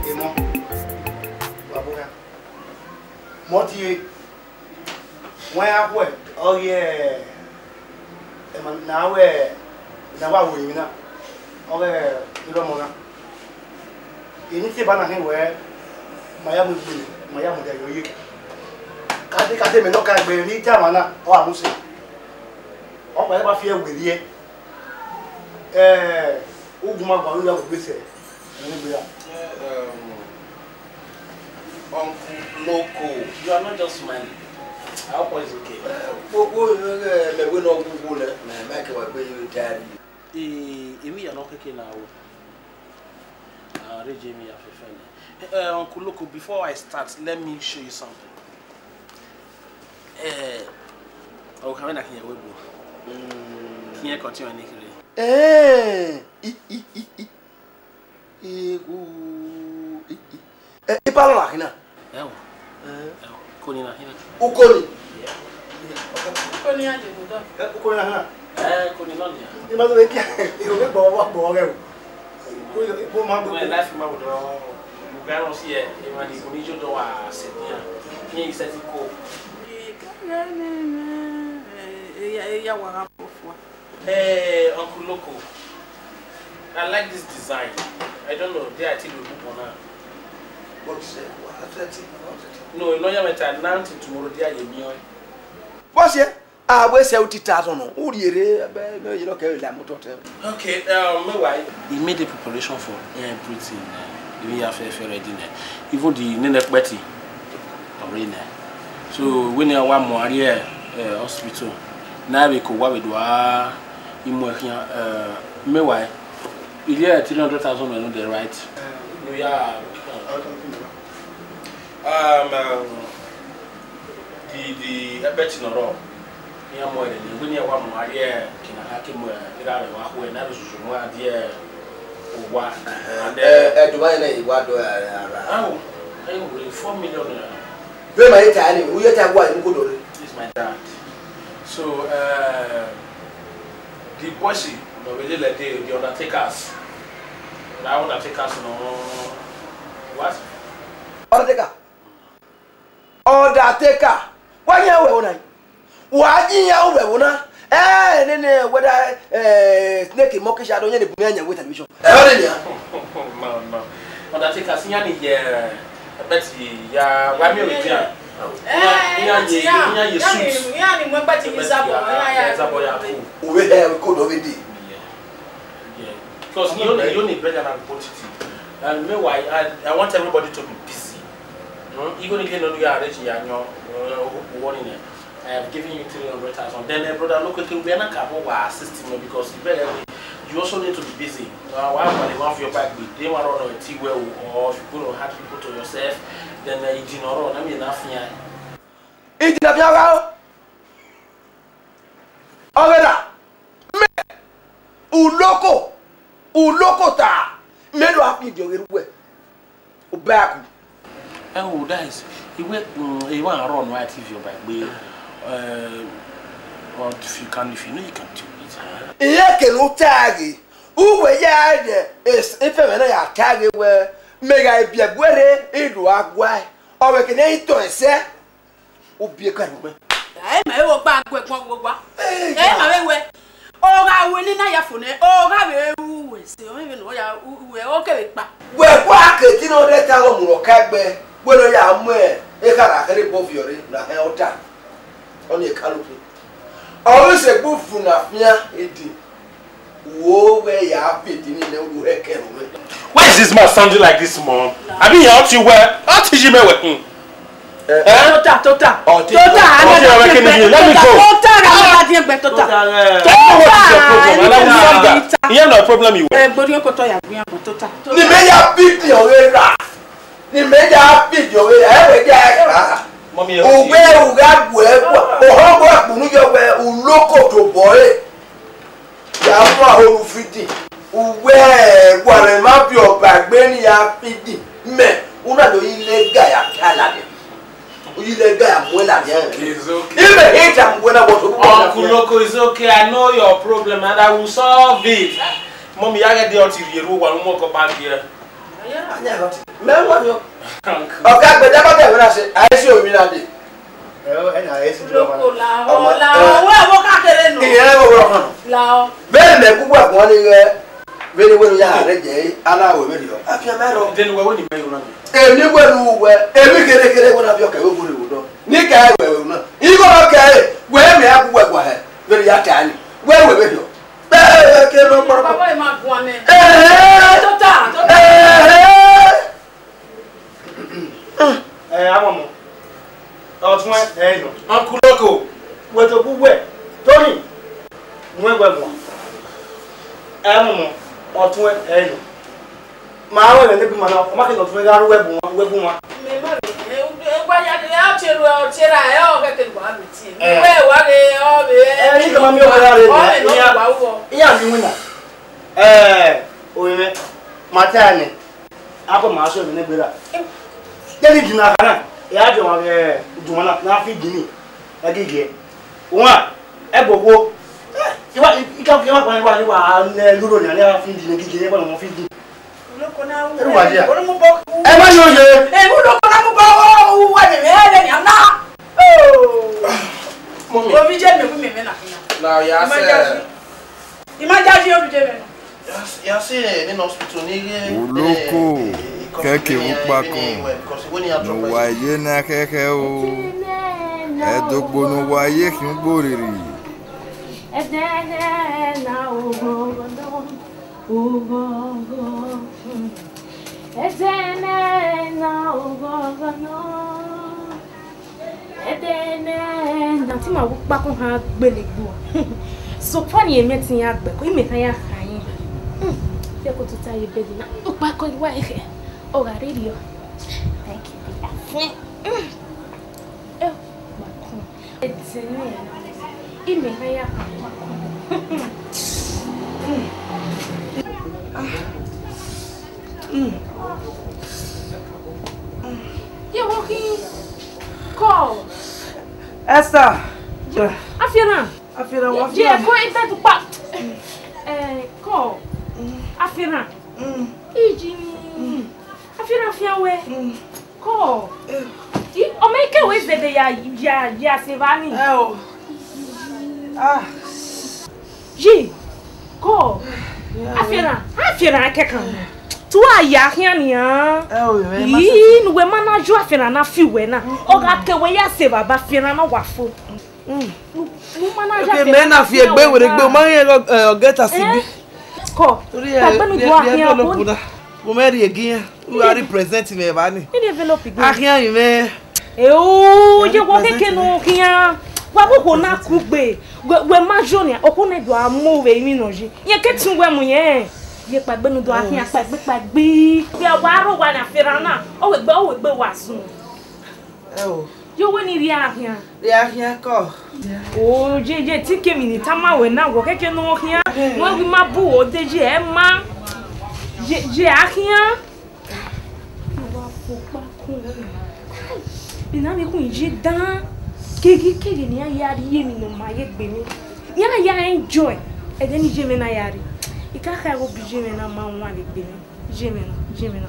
Emọ, wa bọ ya. Mọ tie, wọn ya khuẹ, ọ ghi ẹ, ẹmọ ne a wẹ, ne a wa ru emwi na, ọ ghe erha ọmọ na. Eni te eba na khin wẹ, ma ya mu egbe, ma ya mu ẹdẹ yọ ye. Kade kade mẹ ne ọ ka egbe ne I ta emwa na, ọ gha mu sẹ. Ọ kpa ẹre fi ẹre werriẹ. Eh, ugbẹn ma gua ru ya vbe egbe sẹ, ẹmwẹ egbe ra. Um, Uncle Loco, you are not just smiling. I hope all is okay. Gbogbo ìrẹ́rẹ́ mẹ̀wé náà wúwo lẹ, mẹ mẹ kẹwàá gbé yín jáde. Eh, èmi yà náà kékeré náà o. Ah, Ray Jamie, I prefer that. Eh, Uncle Loco, before I start, let me show you something. Eh, oh, can I hear you? Can you continue anything? Eh, i, i, i, i. Ego, i, i. Eh, ipa lọ la khin na. Ẹ o. Eh. Ẹ o. Koni na hina. Ukoni. Koni ya de do. Eh, ukoni na hina. Eh, koni no nia. Ima do be kia. Iro be gbo wa gbo ghe. Ko ko ma gbo. Well, life ma wo do. Mo ga no si e, e ma ni ko ni jo do wa se dia. Ni i se ti ko. Eya, eya wa ga po fua. Hey, Uncle Loco, I like this design. I don't know, they are still looking for now. But uh, what authentic, authentic. No, no, yeah, but now till tomorrow, they are your boy. What's here? Ah, we say uti thousand no. Who the ere? Be me you look like motor tell. Okay, um, meanwhile, he made a preparation for everything. Uh, even your fair fair ready now. Even the nene petty. Ọre nẹ. So, wẹ ne a wa mu a rrie, eh, hospital, na vbe ko wa vbe do a i mu ẹn khian, eh, meanwhile, I rhie three hundred thousand nọ dẹ, right? No, yeah. Um, um, the, the, I bet you not wrong. Iran mu ẹre ne, wẹ ne iran wa mu a rrie, kina ha ke mu, ira vbe wa khu ẹre, na vbe susu mu a die owa. And, eh, eh, Dubai na, I wa do, eh, ara. Awo, ayo, four million naira. Be ma ye ta ni, u ye ta wa, u ko do re. This is my dad. So, uh, the boys, you know, really like the, the undertakers. The undertakers, you know, what? Undertaker? Undertaker, wa yan wẹ ẹvbo na? Wa ji yan wẹ ẹvbo na? Eh, nene whether, eh, snake monkey shadow, yan ne bu ne yan wẹ television. Eh, ọnrẹn nian. No, no. Undertaker, si yan ni ye, eh, bet ya, wa mi o dia. Eh, yan ye, yan ye suit. Yan ni mu bet ni Zabọ, ya, ya Zabọ ya ku. Uwe he, we ko do vbe de. Yeah. Yeah. Because you only, you only bet and put it. And meanwhile, I, I want everybody to be busy. Hmm? Even if you know you are rich, you are young, uh, who, who want in it. I have given you three hundred thousand. Then, uh, brother, look quickly, we are not capable of assisting you because you better, you also need to be busy. Uh, why are the one for your back? They want to know a T well, or if you go to hurt people to yourself, then, uh, you didn't know. I mean, nothing. Iti na fian gha o. Ọghe na, mẹ, uloko, uloko ta, mẹ do a fi diọ ghe ruẹ, u back. Ẹo, that is, I wẹ, mm, I want to run right if you back, but, uh, or if you can, if you know you can do it, huh? Iye kene u ta ghe, u wẹ ya rẹ, es-, efẹmwẹ na ya ta ghe wẹ, mẹ gha biẹ ẹguẹ rre, I do a guae, ọ vbe kene I tọn ẹsẹ. Ubiẹka rhọkpẹ. Ẹ ma vbe wo gba gu ẹguọn wo gua. Ẹ ma vbe wẹ. Ọ gha wẹ ne na ya fo nẹ, ọ gha vbe ru wẹ se, ọ vbe ne ọ ya ru wẹ, ọ kevbe kpa. Wẹ gua ke three hundred thousand mu rọ ka gbe, wẹ ne ọ ya mu ekhara kherhe bọ viọ rre, na hẹ ọta. Ọ ni ekalu khin. Ọ vbe sẹ egbe ufu na fian edi. Wo wẹ ya fi edi ni nẹ, u do hẹ kẹ nọ mwẹ. Why is this man sounding like this, mom? Abi ya ọtí wẹ, ọtí yí mẹ wẹ kun. Eh? Tota, tota. Ọtí tota, wẹ. Ọtí wẹ, can you let me go? Tota, tota, tota. Tell me what is your problem, and I will solve that. Tota. Ìyẹn no problem you were. Eh, gbori ko to ya gbe yan tota. Ni mẹ ya fi edi ọghe ra. Ni mẹ ya fi edi ọghe ra. Ẹ wẹ ya ẹ ra. Mommy, ẹ wẹ. Uwe u gha gu ẹ gua. Ohọ gua kpunu yọ wẹ u loko to bọ re. Ya mu ahoro feeding. Uwẹ, wa rẹ ma bi ọba egbe ni ya feeding. Mẹ, u na do yi le ga ya ta ladian. U yi le ga ya mu ladian. It's okay. Even hate am when I was. Uncle Loco, it's okay. I know your problem and I will solve it. Mommy, I get the ọtí rhie ru wa, mo ko ba die. Anya hot. Mẹ wa yo. Uncle. Ọga gbẹdẹ bá tẹ̀wé náà ṣe, àìsí omi náà dé. Ẹ o, ẹ na ẹ sì dúró wọn. Loko la, ọmọ, la, ẹ, ọwọ́ ẹ̀ wọ́n káàkiri nù. Ìyẹn ló wọ́n hàn. La ọ. Bẹ́ẹ̀ mẹ gbogbo àgbọn ni rẹ, bẹ́ẹ̀ ni wọ́n yà rẹ jẹ́, aláwọ̀ mi rí ọ. Àfi ẹ mẹ́rọ. Then where when you buy your money? Èmi wẹ̀rù wẹ̀, èmi kéré kéré wọ́n náà fi ọkẹ́ wọ́n gbọ́dọ̀ wò dán. Ní ká ẹ wẹ̀rù náà. Ìgbọ́dọ̀ kẹ́ ẹ, wẹ́ẹ̀mí àgùwẹ̀gbà ẹ̀, bẹ́ẹ̀ ni yà tẹ̀ á ní. Wẹ́ẹ̀wẹ̀ bẹ́ẹ̀ yọ. Bẹ́ẹ̀ kí ló pọ̀? Bàbá yìí máa gun amẹ. Ẹ̀ẹ́. Tó tà, tó tà. Ẹ̀ẹ́. Ẹ, àwọn ọmọ. Ọtún ẹ, ẹ yọ. Uncle Loco. Wẹ̀tọ̀ gbogbo ẹ̀. Tóní. Wọ́n ẹ̀ wẹ̀ wọ́n. Ẹ mọ̀ mọ́. Ọtún ẹ, ẹ yọ. Ma wẹ ne bi ma na, ọ ma ke nọ tun gha ru wẹ bu wọn, wẹ bu wọn. Mẹ ma rẹ, ẹ, ẹ, wa ya de, a che ru, ọ che ra, ẹ, ọ kẹkẹ wa mi ti. Ẹ. Wẹ wa re, ọ be, ẹ, ni kama mi o ra re. Ọ le no wa wo. Iya mi wina. Ẹ, o mi, ma ta ni. A ko ma so ni gbe ra. De ni di na kana. Ya jọ ma vbe juma na, na fi dini. Ẹgẹgẹ. Wan, ẹgbogbo. Iwa, ika, iwa, iwa, iwa, iwa, ne luro ni, ne a fi dini, ẹgẹgẹ, iwa, ne a fi dini. Ẹ wá yá. Ẹ má yọ yẹ. Ẹ mú lóko náà mú bọ́ wá mẹ̀mẹ́ ẹ lẹ́yìn àná. Mọ́mí. Omi jẹ́ mẹ̀mú mẹ̀mẹ́ nà. Na ya sẹ. Ìmájáde omi jẹ́ mẹ̀mẹ́. Ya sẹ nínú hospital ní ilé. Olóko kẹ́kẹ́ ó pa kan. Ní wàyé náà kẹ́kẹ́ o. Ẹ̀dọ́gbọ̀n ní wàyé kì í gbòòrèrè. Ẹ̀dẹ̀ náà ò gbọ́dọ̀. Oghọghọ, hmm. Ẹdẹnẹna oghọghọ nọ. Ẹdẹnẹna. Te ima wu kpakọn khan gbele egbe. Sokpan ne imẹ te iran gbẹko, imẹ khan ya kha ẹn. Hmm. Fẹko tota ye bẹghe na. Ukpakọn iwa ekhẹ. Ọ gha rhirhiọ. Thank you, dear. Hmm. Eh, ukpakọn. Ẹdẹnẹna. Imẹ khan ya kha ukpakọn. Ye wo khin kọ. Esther. Afiena. Afiena, wa. Ye ko ita tu pa. Eh, kọ. Afiena. Mm. Iji. Afiena, afiena wẹ. Mm. Kọ. Eh. Di, ọ ma ke wẹ zẹdẹ ya, ya, ya sẹ evba ni. Ẹ o. Ah. Yi. Kọ. Yeah. Afiena, afiena kẹkan. Tu a ya khian nian. Ẹ o, ẹ ma. Yi, ne uwẹ ma na yọ afiena na fi uwẹ na. Mm. Ọ gha ke wẹ ya sẹ evba, afiena na wa fo. Mm. Nu, nu ma na ya. Okay, afiena mẹ na na fi fi egbe uwẹ were egbe, na. Ma rẹn, eh, ọ gẹta si bi. Eh? Kọ. Ori ẹ, tagbe nu ri, do ri afiena envelope ko na. Wo mẹ rhie gi iran. U gha represent mwẹ evba ni. Ini envelope igbe. Akhian yi mwẹ. E o, ye wo keke no khian. Wa wo ko na kugbe. Wẹ, wẹ ma jo ni, okhu ne do a mu vbe imi nọ yi. Ye ke tun wẹ mu yẹn. Ye kpagbe nu do akhian kpagbe kpagbe. Wẹ wa ro wa na afiena na. O wẹ gbe, o wẹ gbe wa sun. Ẹ o. Ye wo ni rhie akhian. Rhie akhian kọ. O, ye, ye, te kemi ni tama wẹ na, wọ keke no khian. Ẹhẹn. Wẹ wi ma bu wo de ye, ẹ ma. Ye, ye akhian. Wa fo kpakun. Ina mi kun ye dan. Keghi, keghi ne iran ya rhie emwi ne ọ ma ye egbe mwẹ. Iran ya enjoy. Ẹghẹ ne iye mwẹ na ya rre. I ka kha ẹghẹ obọ iye mwẹ na ma wan vbe egbe mwẹ. Iye mwẹ na, iye mwẹ na.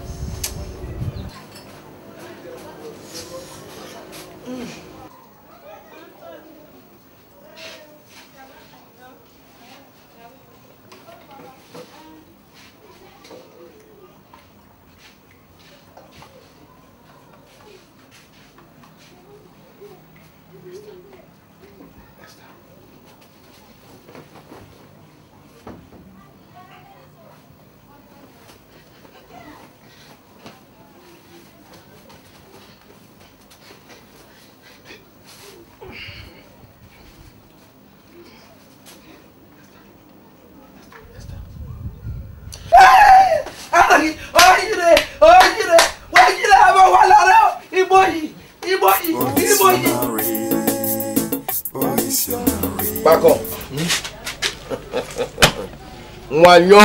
Oyire, oyire, oyire, wa yire, ẹ wa la rẹ, iboyi, iboyi, iboyi. Bakọ. Wọn yọ.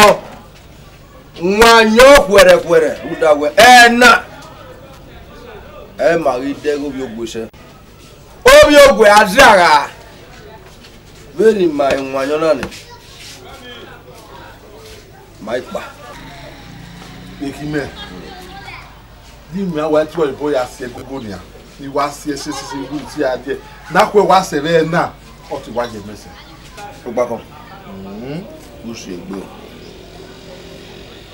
Wan yọ khuẹrhẹkhuẹrhẹ rhunmwuda wẹ ẹna, ẹ ma ghi dẹ ghe ovbi ogue sẹ. Ovbi ogue a zagha. Vbene ima wan yọ na nẹ, ma i kpa. Ekhi mẹ, di ima wa tuẹ oyibo ya si ẹgogo nian, ne I wa si ẹse sisi gu ti a diẹ, ne a khuẹ wa sẹ vbe ẹna, ọ te wa ye mẹ sẹ. Ogbakọ. Mm. U si egbe o.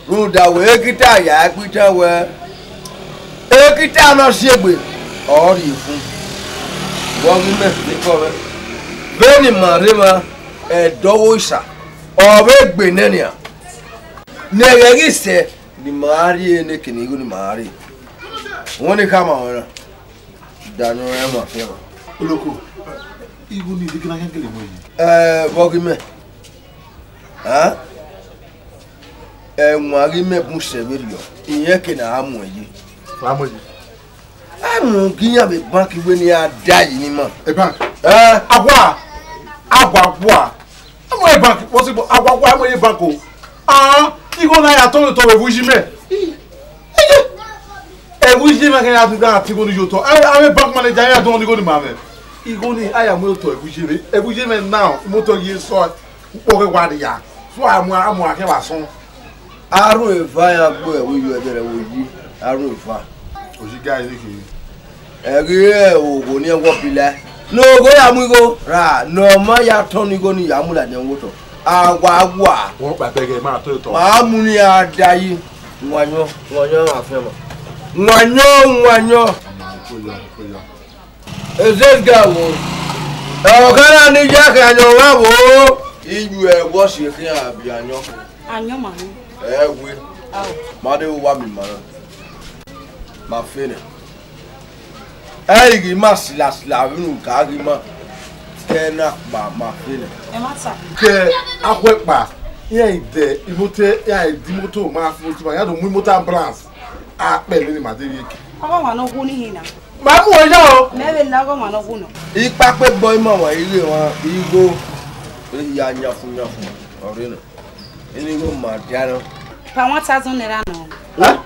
Rhunmwuda wẹ ekita ya ẹkpo itan wẹ, ekita ne ọ si egbe, ọ rhie fun. Vbe ọ ghi mẹ, ne I kọ mwẹ. Vbene ima rre emwa, ẹdẹ ọghe osa, ọ vbe gbe nẹ nian. Ne ẹghẹ ghi sẹ, ne ima rrie neke ne igho ne ima rrie. Wẹ ne I khama ruẹ na. Daniel ẹ ma fian. Oloko, igho ni dikina kan gele mu yi. Ẹ, vbe ọ ghi mẹ? Hẹn? Ẹwaẹn ghi mẹ bun sẹ vberriọ, irẹn ke ne a mu ẹn ye. Wa mu yi. A mu gi iran vbe bank wẹ ne a da yi ni ma. E bank? Ẹ? Awa, awa, awa. A mu e bank, possible, awa, awa, a mu e bank o. Ah, igho na ya tọn otọ vbe uyi mẹ. Eye. Ẹ Ẹvbo iye mwẹ kẹn ya dun dan tigho ni ye otọ. Avbe bank manager ya dọn ni igho ni ma mwẹ. Igho ni a ya mu otọ ẹvbo iye mwẹ. Ẹvbo iye mwẹ now, imotọ ye sọ ukpọ ghe wa ria. So a mu a mu a kẹ vba sọn. Arun eva ya gbe ẹvbo iye ẹdẹrẹ wo yi. Arun eva. Oyi ga iri khin. Ẹghe ogho ni ẹwọ bila. Ne ogho ya mu igho ra ne ọ ma ya tọn ni igho ni ya mu ladian wo otọ. A wa wa. Wọ́n pàtẹ gẹ̀ máa tó ìtọ́. Ma mu ni a da yi. Wanyọ, wanyọ afian ma. Wanyọ, wanyọ. Ezega wo. Ọgana ni ya kẹ anyọ wa wo. Iyu ẹ wọ si khin abi anyọ. Anyọ ma ni. Ẹ we. Ao. Ma de wa mi ma. Ma fe nẹ. Ẹ i ghi ma sila sila vbene u ka ghi ma. Kẹ na kpa ma fe nẹ. Ẹ ma ta. Kẹ akhọe kpa, iran i dẹ imoto, iran i dẹ imoto ma fi imoto ma, iran do mu imoto ambulance. A kpẹ lele ma de vbiẹ ke. Ọghe ọmwa ne ọ wu ni hin na. Ma mu ẹre ya o. Mẹ vbe na ọghe ọmwa ne ọ wu nọ. Ikpakpe bọ ima wa ighe wa igho. Ehi ya nyafun nyafun. Ọre nọ. Ini igho ma dia nọ. Pa one thousand naira nọ. Eh?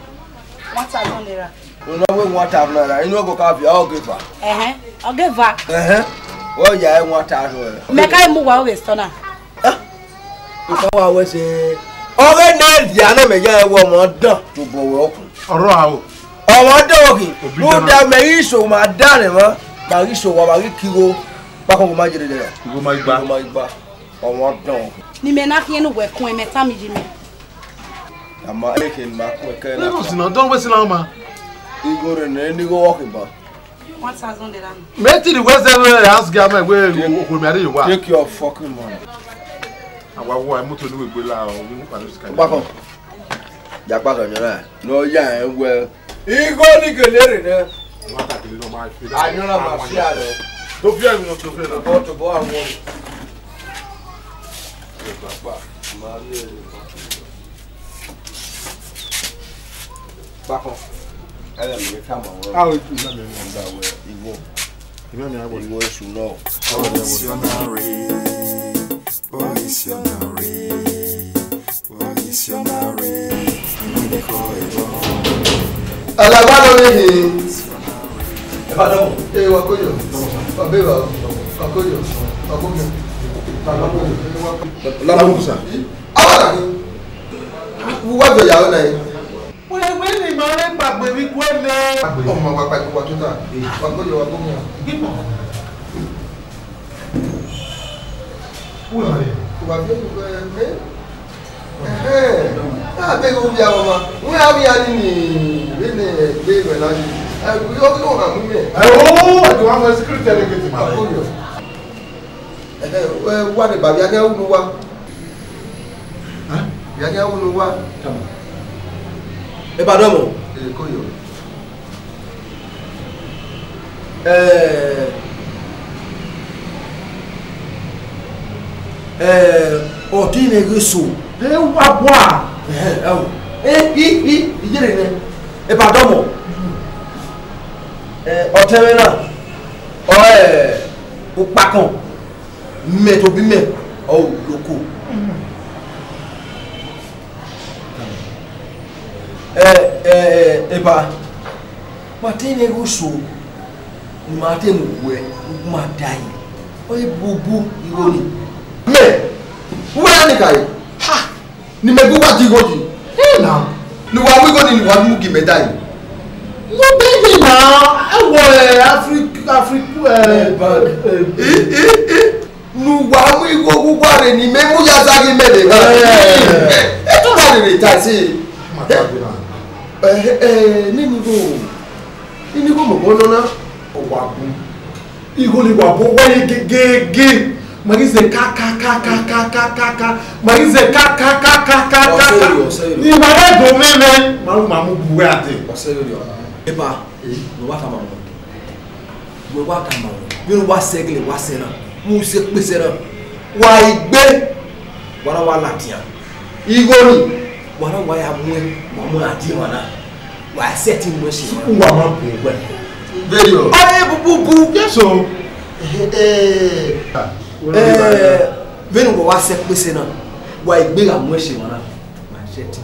One thousand naira. Unu wẹ one thousand naira, inu ọgọ ka viọ ọgeva. Ẹhẹn, ọgeva. Ẹhẹn. Wẹ ya ẹ one thousand naira. Mẹ ka mu wa ovbe sọ na. Nka wa wẹ sẹ. Ọghe ne dia ne mẹ ya ẹwẹ ọmọ dan tobọ wẹ ọkun. Ọrọ aro. Ọmọ dan ọkhin. Obi dan. Rhunmwuda mẹ ghi so ma dan nẹ mwa, ma ghi so wa, ma ghi ke igho, kpakọn ma jere dẹ. Igho ma gba. Igho ma gba. Ọmọ dan ọkhin. Ne imẹ na khian ne uwẹ kun ẹmwẹ tama iye mẹ. Ama eke ma kun ẹkẹ na. Levels na, don't waste na ma. Igho rẹ nẹ ni igho wọkhin ba. One thousand naira nọ. Mẹ ti ri wẹ zẹ vbe house girl mẹ wẹ okhuo mẹ a rre ye owa. Take your fucking money. Awa wa imoto ni wẹ gbe la o, ni mu kpalẹ sika. Ọgbakọ. Ya kpakọ yọnrẹn. Ne ọ ya rẹn wẹ igho ni gele rre nẹ. Wa ta kele nọ ma fi. Ayọnrẹn ma fi a rẹ. To fi ẹrun nọ, to fi ẹrun. Tobọ, tobọ àwọn. Ẹ gbagba. Ma ri ẹre. Kpakọn. Ẹghẹ ne I tama ruẹ. A o ju na mẹ mẹ. Gba wẹ igho. Imẹ mẹ a wẹ. Igho esu nọ. Missionary, missionary, missionary. Alagba lọ ni hin. Ẹ bá dọ̀mọ̀. Ẹ wá kóyọ̀. Bàbá ẹ wá. Wá kóyọ̀. Wá kóyọ̀. Wá kóyọ̀. Lamusa. Awa na ni. Wá bẹ yàrá náà yìí. Wẹ̀wẹ̀ ni màá rẹ gbàgbé mi kú ẹ mẹ́. Ọmọ wa pàgbé wa tó tà. Wá kóyọ̀, wá kóyọ̀. Bímọ. Wúrà rẹ̀. Wà bí ẹ ẹ. Ẹhẹn. Náà bẹ́ẹ̀ ló bí àwọn ọmọ. Wọ́n á bí a ní ní ìwé ní ẹgbẹ́ ìwé náà yìí. Ẹ yóò tó hàn mú mi. Ẹ o, ẹ tó wá mọ security ẹ lè gẹ̀tì màá. Àkóyọ. Ẹhẹn, ẹ wá ní bàbá ní àwọn olùwà. Ẹ? Ìyá ní àwọn olùwà. Tamam. Ẹ bá dọ̀mọ̀. Ẹ kóyọ. Ẹ, ẹ, ọtẹn ne ghe so. Ẹ wa bua. Ẹhẹn, ẹ o. Ẹ, i, i, iyẹrẹ nẹ. Ẹ bá dọ̀mọ̀. Ẹ, ọtẹn mwẹ na. Ọ, ẹ, ukpakọn. Mẹ tobọ mẹ, ọ loko. Ẹ, ẹ, ẹ, eba, ma te ne ghe so, ne ma te mu wẹ, u ma da yi. Ọ ye bubu igho ni. Mẹ, u wa ni ka yi. Ha! Ni mẹ gu wa di igho yi. Ẹ na. Ni wa mu igho ni, ni wa mu gi mẹ da yi. No baby na. Ẹ wọ, ẹ, Afri-, Afri-, ẹ, ẹ, ẹ, ẹ. Nu wa mu igho gu wa rre ni mẹ mu ya zaghi mẹ vbe gha. Ẹ. Ẹ, ẹ tọ na rere ta ẹse. Ma ta gbe na. Ẹ, ẹ, nene igho, nene igho mobọ nọ na. Ọ wa bun. Igho ni wa bun, wa ye gegege. Ma ghi zẹ ka, ka, ka. Ma ghi zẹ ka, ka, ka. Ọsẹ rẹ, ọsẹ rẹ. Ni ma rẹ do mẹ mẹ. Ma ru ma mu bu wẹ ade. Ọsẹ rẹ. Eba, eh, no wa tama mọ. Wẹ wa tama mọ. Vbene wa sẹ gele wa sẹ na. Mu se kpese na. Wa igbe. Wa na wa ladian. Igho ni, wa na wa ya muẹn, wa mu a die emwa na, wa sẹtin muẹn si emwa. Uwa ma bu wẹ. Very well. Ọre bububu. Yes o. Eh, eh, vbene uwa wa sẹ kpese na, wa egbe gha muẹn si emwa na, wa sẹtin.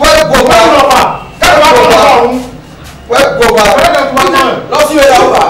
Wẹ gu ọba. Wẹ gu ọba. Wẹ gu ọba. Lọ si vbe ya ọba.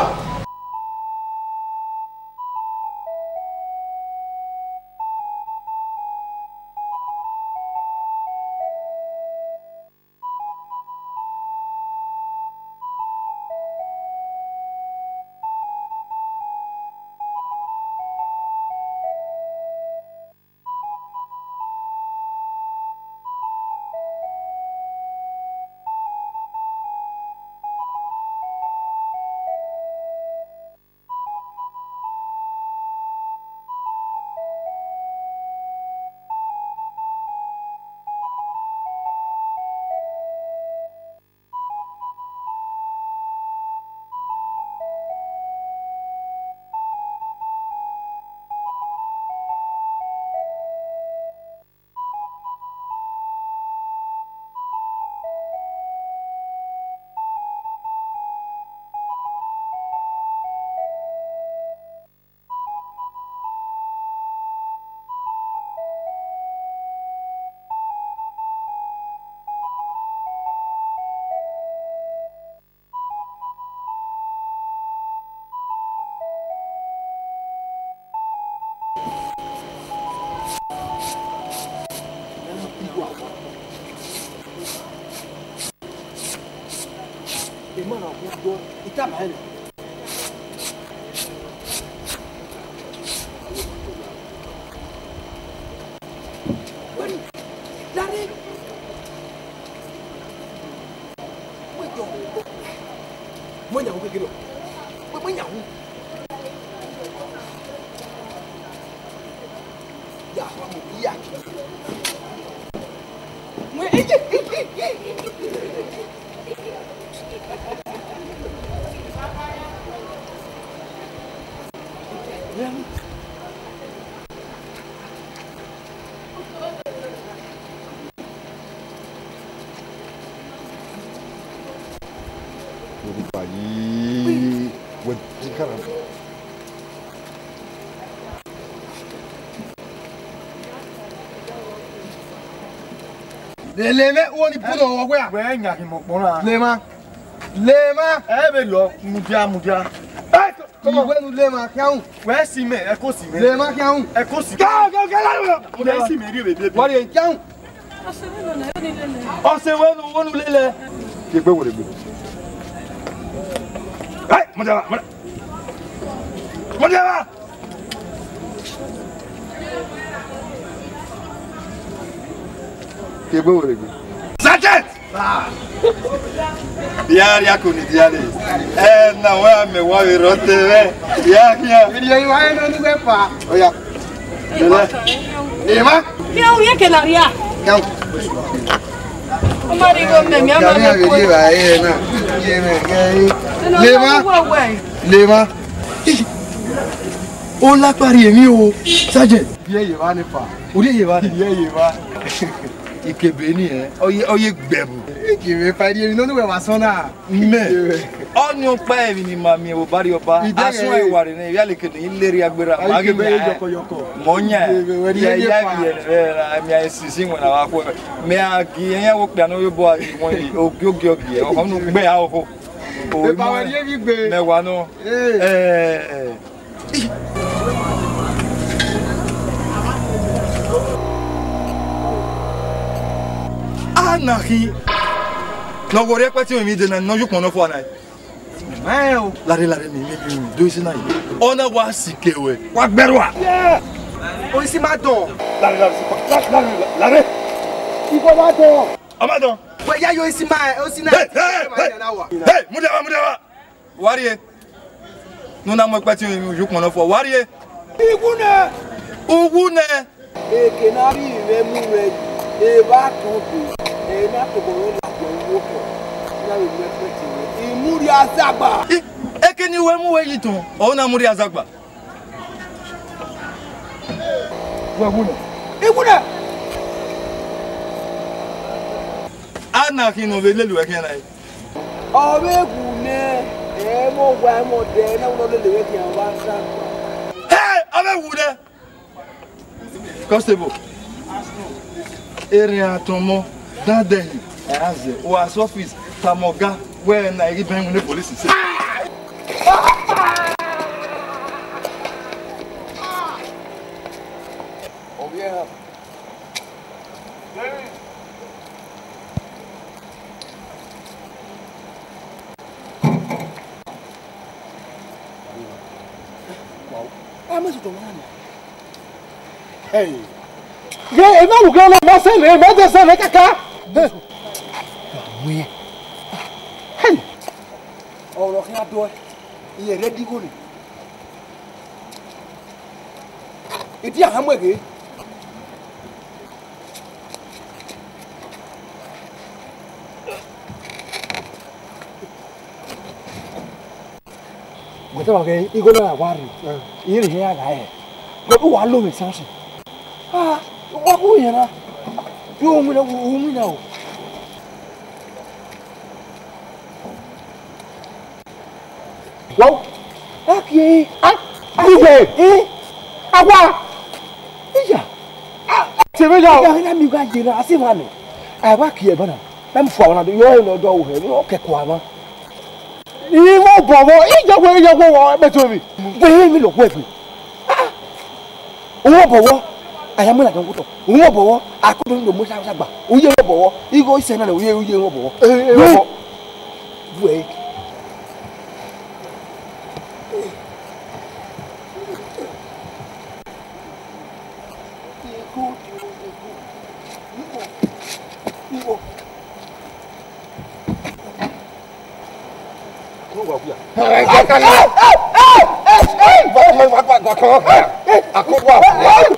Ima na wu dọ, I tama ẹn nẹ. Dare. Wẹ jọ. Wẹ nya wu kekere. Wẹ, wẹ nya wu. Ya, ya. Wẹ, Yorùbá yìí, wẹ di kara. Lele mwẹ, uwẹ ni put ọghọ wẹ a? Wẹ yan hin mọ kpọ na. Lema. Lema. Ẹ vbe lọ, mudia, mudia. Ẹ, come on. Uwẹ nu lema, khian. Wẹ si mẹ, ẹ ko si mẹ. Lema, khian. Ẹ ko si mẹ. Khian, khian, khian, khian. Wẹ si mẹ, ri vbe bi. Wari, khian. Ọse wẹ nu, wẹ nu lele. Ke gbe wẹrẹ gbe. Ẹ, mudia, mudia. Mudia. Ke gbe wẹrẹ gbe. Sergeant! Dia ria ko ni dia re. Ẹ na wa mẹ wa vbe rọ te vẹ. Ya, ya. Video yi wa eno ni gbe pa. Oya. Lele. Ema. Ke u ye ke na ria. Ya. Ọ ma rhie igho mẹ, mẹ a ma Gari mẹ a vbe kue. Ye va e na. Ye mẹ, ye. Lema. Lema. Ọ la kpa rhie emwi o, Sergeant. Biẹ ye evba ne fa. U rhie ye evba ne? Biẹ ye evba. Ikebe ni ẹ, ọ ye, ọ ye gbẹbu. Ikebe fa rhie emwi ne ọ nu wẹ wa sọn na. Mẹ, ọnii ọkpa emwi ne ima miẹn vbe obọ Arriọba, asọn ẹwa rre nẹ, ivbialeke ne I lerre agbera, ma ghi yan ẹn. Mẹ ọ yan ẹn, ya ya vbiẹ vbe ra, mẹ a sisi wẹn na vbe akhuẹ. Mẹ a gie iran wo okpia ne ọ ye obọ a ghi wọn, ogiogie ọgiẹ, ọhọ ne u gbe a oho. O mẹ wa nọ. Ẹ, ẹ. A na khin ne ọ ghe orhiọn ẹkpẹti emwi dee na, ne ọ ye ukpọn nọ fua na. Mẹ o. Lare, lare, mi, mi, mi, mi, do isi na yi. Ọ na wa sike ruẹ, wa gbẹrua. Isi ma dọn. Lare, lare, lare, lare. Igho ma dọn. Ọ ma dọn. Wẹ ya yo isi ma, isi na. Hey, hey, hey. Hey, mudia wa, mudia wa. Wa rrie. Ne u na mu ẹkpẹti emwi ye ukpọn nọ fua, wa rrie. Uwu nẹ. Uwu nẹ. Eke ne a rhie mwẹ mu mwẹ yi, evba tọn be, ẹ na tobọ rọ ladian vbe otọ, ne a vbe mu ẹkpẹti mwẹ, I mu rhie azagba. I, eke ne I wẹ mu wẹ yi tọn, ọ na mu rhie azagba. Wẹ wu nẹ. I wu nẹ. A na khin ne ọ vbe lele uẹ khian na. Ọ vbe wu nẹ, ẹ i mwẹ owa, ẹ i mwẹ ọdẹ, ne a wẹ ne ọ lele vbe khian vbe azagba. Hey, ọ vbe wu nẹ. Constable, errian tọn ọmọ, dan dẹhin, ẹ ra zẹ, uwa sẹ ọfis, tama ọga, wẹ na i ghi bẹn winna polisi sẹ. Ọ vbe ẹre. Hey. Ye, ena ru ghe na ma sẹ nẹ, mẹ de sẹ nẹ kaka. Hey. Hey. Ọrọ khian dọe, irẹn rre ẹdẹ igho ni. Edi a ha mu ẹghẹ. Wẹ tama khẹ igho na wa rre, irẹn hia gha rẹ. Wẹ bu wa lo mwẹ Samson. Ah, wa bu yẹn na. Yo, winna, winna o. Wow. Aki. Ah, iye. Eh? Awa. Iya. Ah, se me ya o. Iya, na mi ga je na, asi ma ni. Awa ki e bana. Na mi fua na, yo no do wo he, no ke kwa ma. Iwo bobo, iya we, iya wo, wo, be to mi. Gbe mi lo gbe. Ah. Uwẹ ọbọvbọ, a ya mu na dọn kotọ. Uwẹ ọbọvbọ, a kodo ni do mu sa gba. Uye uwẹ ọbọvbọ, igho isẹ na lẹ uye, uye uwẹ ọbọvbọ. Eh, eh, ọbọ. Wẹ,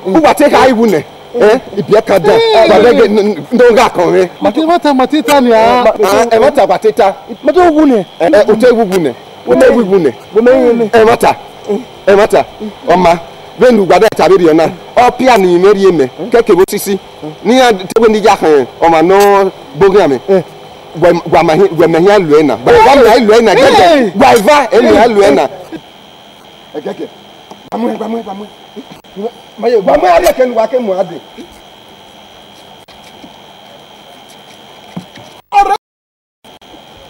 Uwa te kha iwu nẹ, eh, ibiẹka dan, wa bẹghe ne ọ gha kọn mwẹ. Mati, mata, mati ta nia. Ah, ẹmwata wa te ta. Mati wu nẹ. Eh, eh, u te wu wu nẹ. U te wu wu nẹ. Ẹmwata, ẹmwata, ọ ma, vbene uwa da ta vberriọ na, ọ pia ne imẹ rhie mẹ, kẹkẹ vbe osisi, ne iran te wẹ ne I ya khẹ ọmwa ne ọ boghian mwẹ. Wẹ, wa ma hi-, wẹ mẹ hian luẹ na. Wa, wa ma luẹ na, gẹgẹ. Wa eva, ẹ mẹ hian luẹ na. Ẹgẹgẹ. Wa mu ẹn, wa mu ẹn, wa mu ẹn. Ma ye, wa mu ẹn, a rhie ẹkẹ ne uwa ke mu a dee.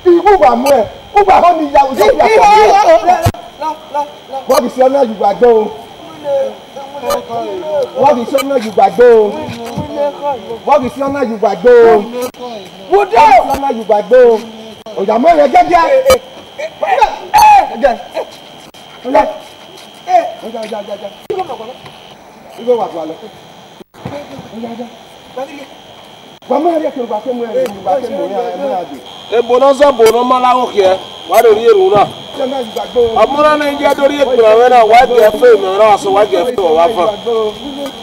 Iwu wa mu ẹn, uwa họn ni ya, ya, ya. Wa ghi si ọna ye uwa gbe o. Wa ghi si ọna ye uwa gbe o. Wa ghi si ọna ye uwa gbe o. Wa ghi si ọna ye uwa gbe o. Oya mu ẹn gẹgẹ. Gẹgẹ. Oya. Oya, oya, oya, oya. Igho wa gualọ. Oya, oya. Wa mu ẹn rhie ẹkẹ, wa ke mu ẹn, wa ke mu ẹn, mu ẹn dee. Ebo ne ọ zọ, ebo ne ọ ma la gho khiẹ, wa do rhie erhunmwu na. Ọmọ na ne ya do rhie ekpẹn mwẹ na, wa gie ẹfe mwẹ na, wa sẹ, wa gie ẹfe ọmwa van.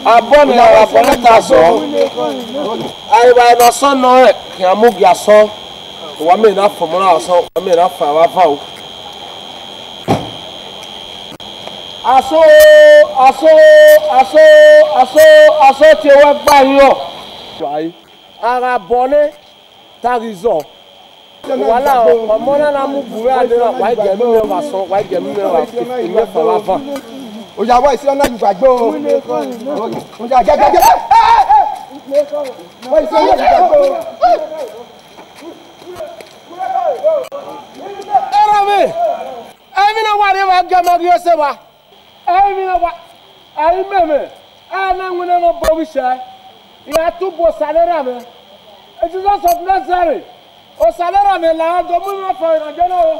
Abọ ne, abọ ne ta sọ. Aeva ne asọn nọ rẹ, khian mu gie asọn. Wa mẹ na fọ ọmọ na asọn, wa mẹ na fa vbe avan o. Aso, aso, aso, aso, aso tie wẹ gba hin ọ. A gha bọ nẹ, ta ghi zọ. Wa la ọmọ na na mu bu vbe ade na, wa i gie ẹmwẹ vbe asọn, wa i gie ẹmwẹ vbe imẹfa vbe avan. Oya, wa isi ọna ye uwa gbe o. Oya, gẹgẹgẹ. Wa isi ọna ye uwa gbe o. Erha mwẹ, emwi ne wa rre evba gie ma ghi ese vba. Emwi ne wa, a i mẹ mwẹ, a na winna ne ọ bọ Oghisa, I ra tubu Osa ne erha mwẹ. Jesus of Nazareth, Osa ne erha mwẹ la do mu mwẹ fo na jẹ na o.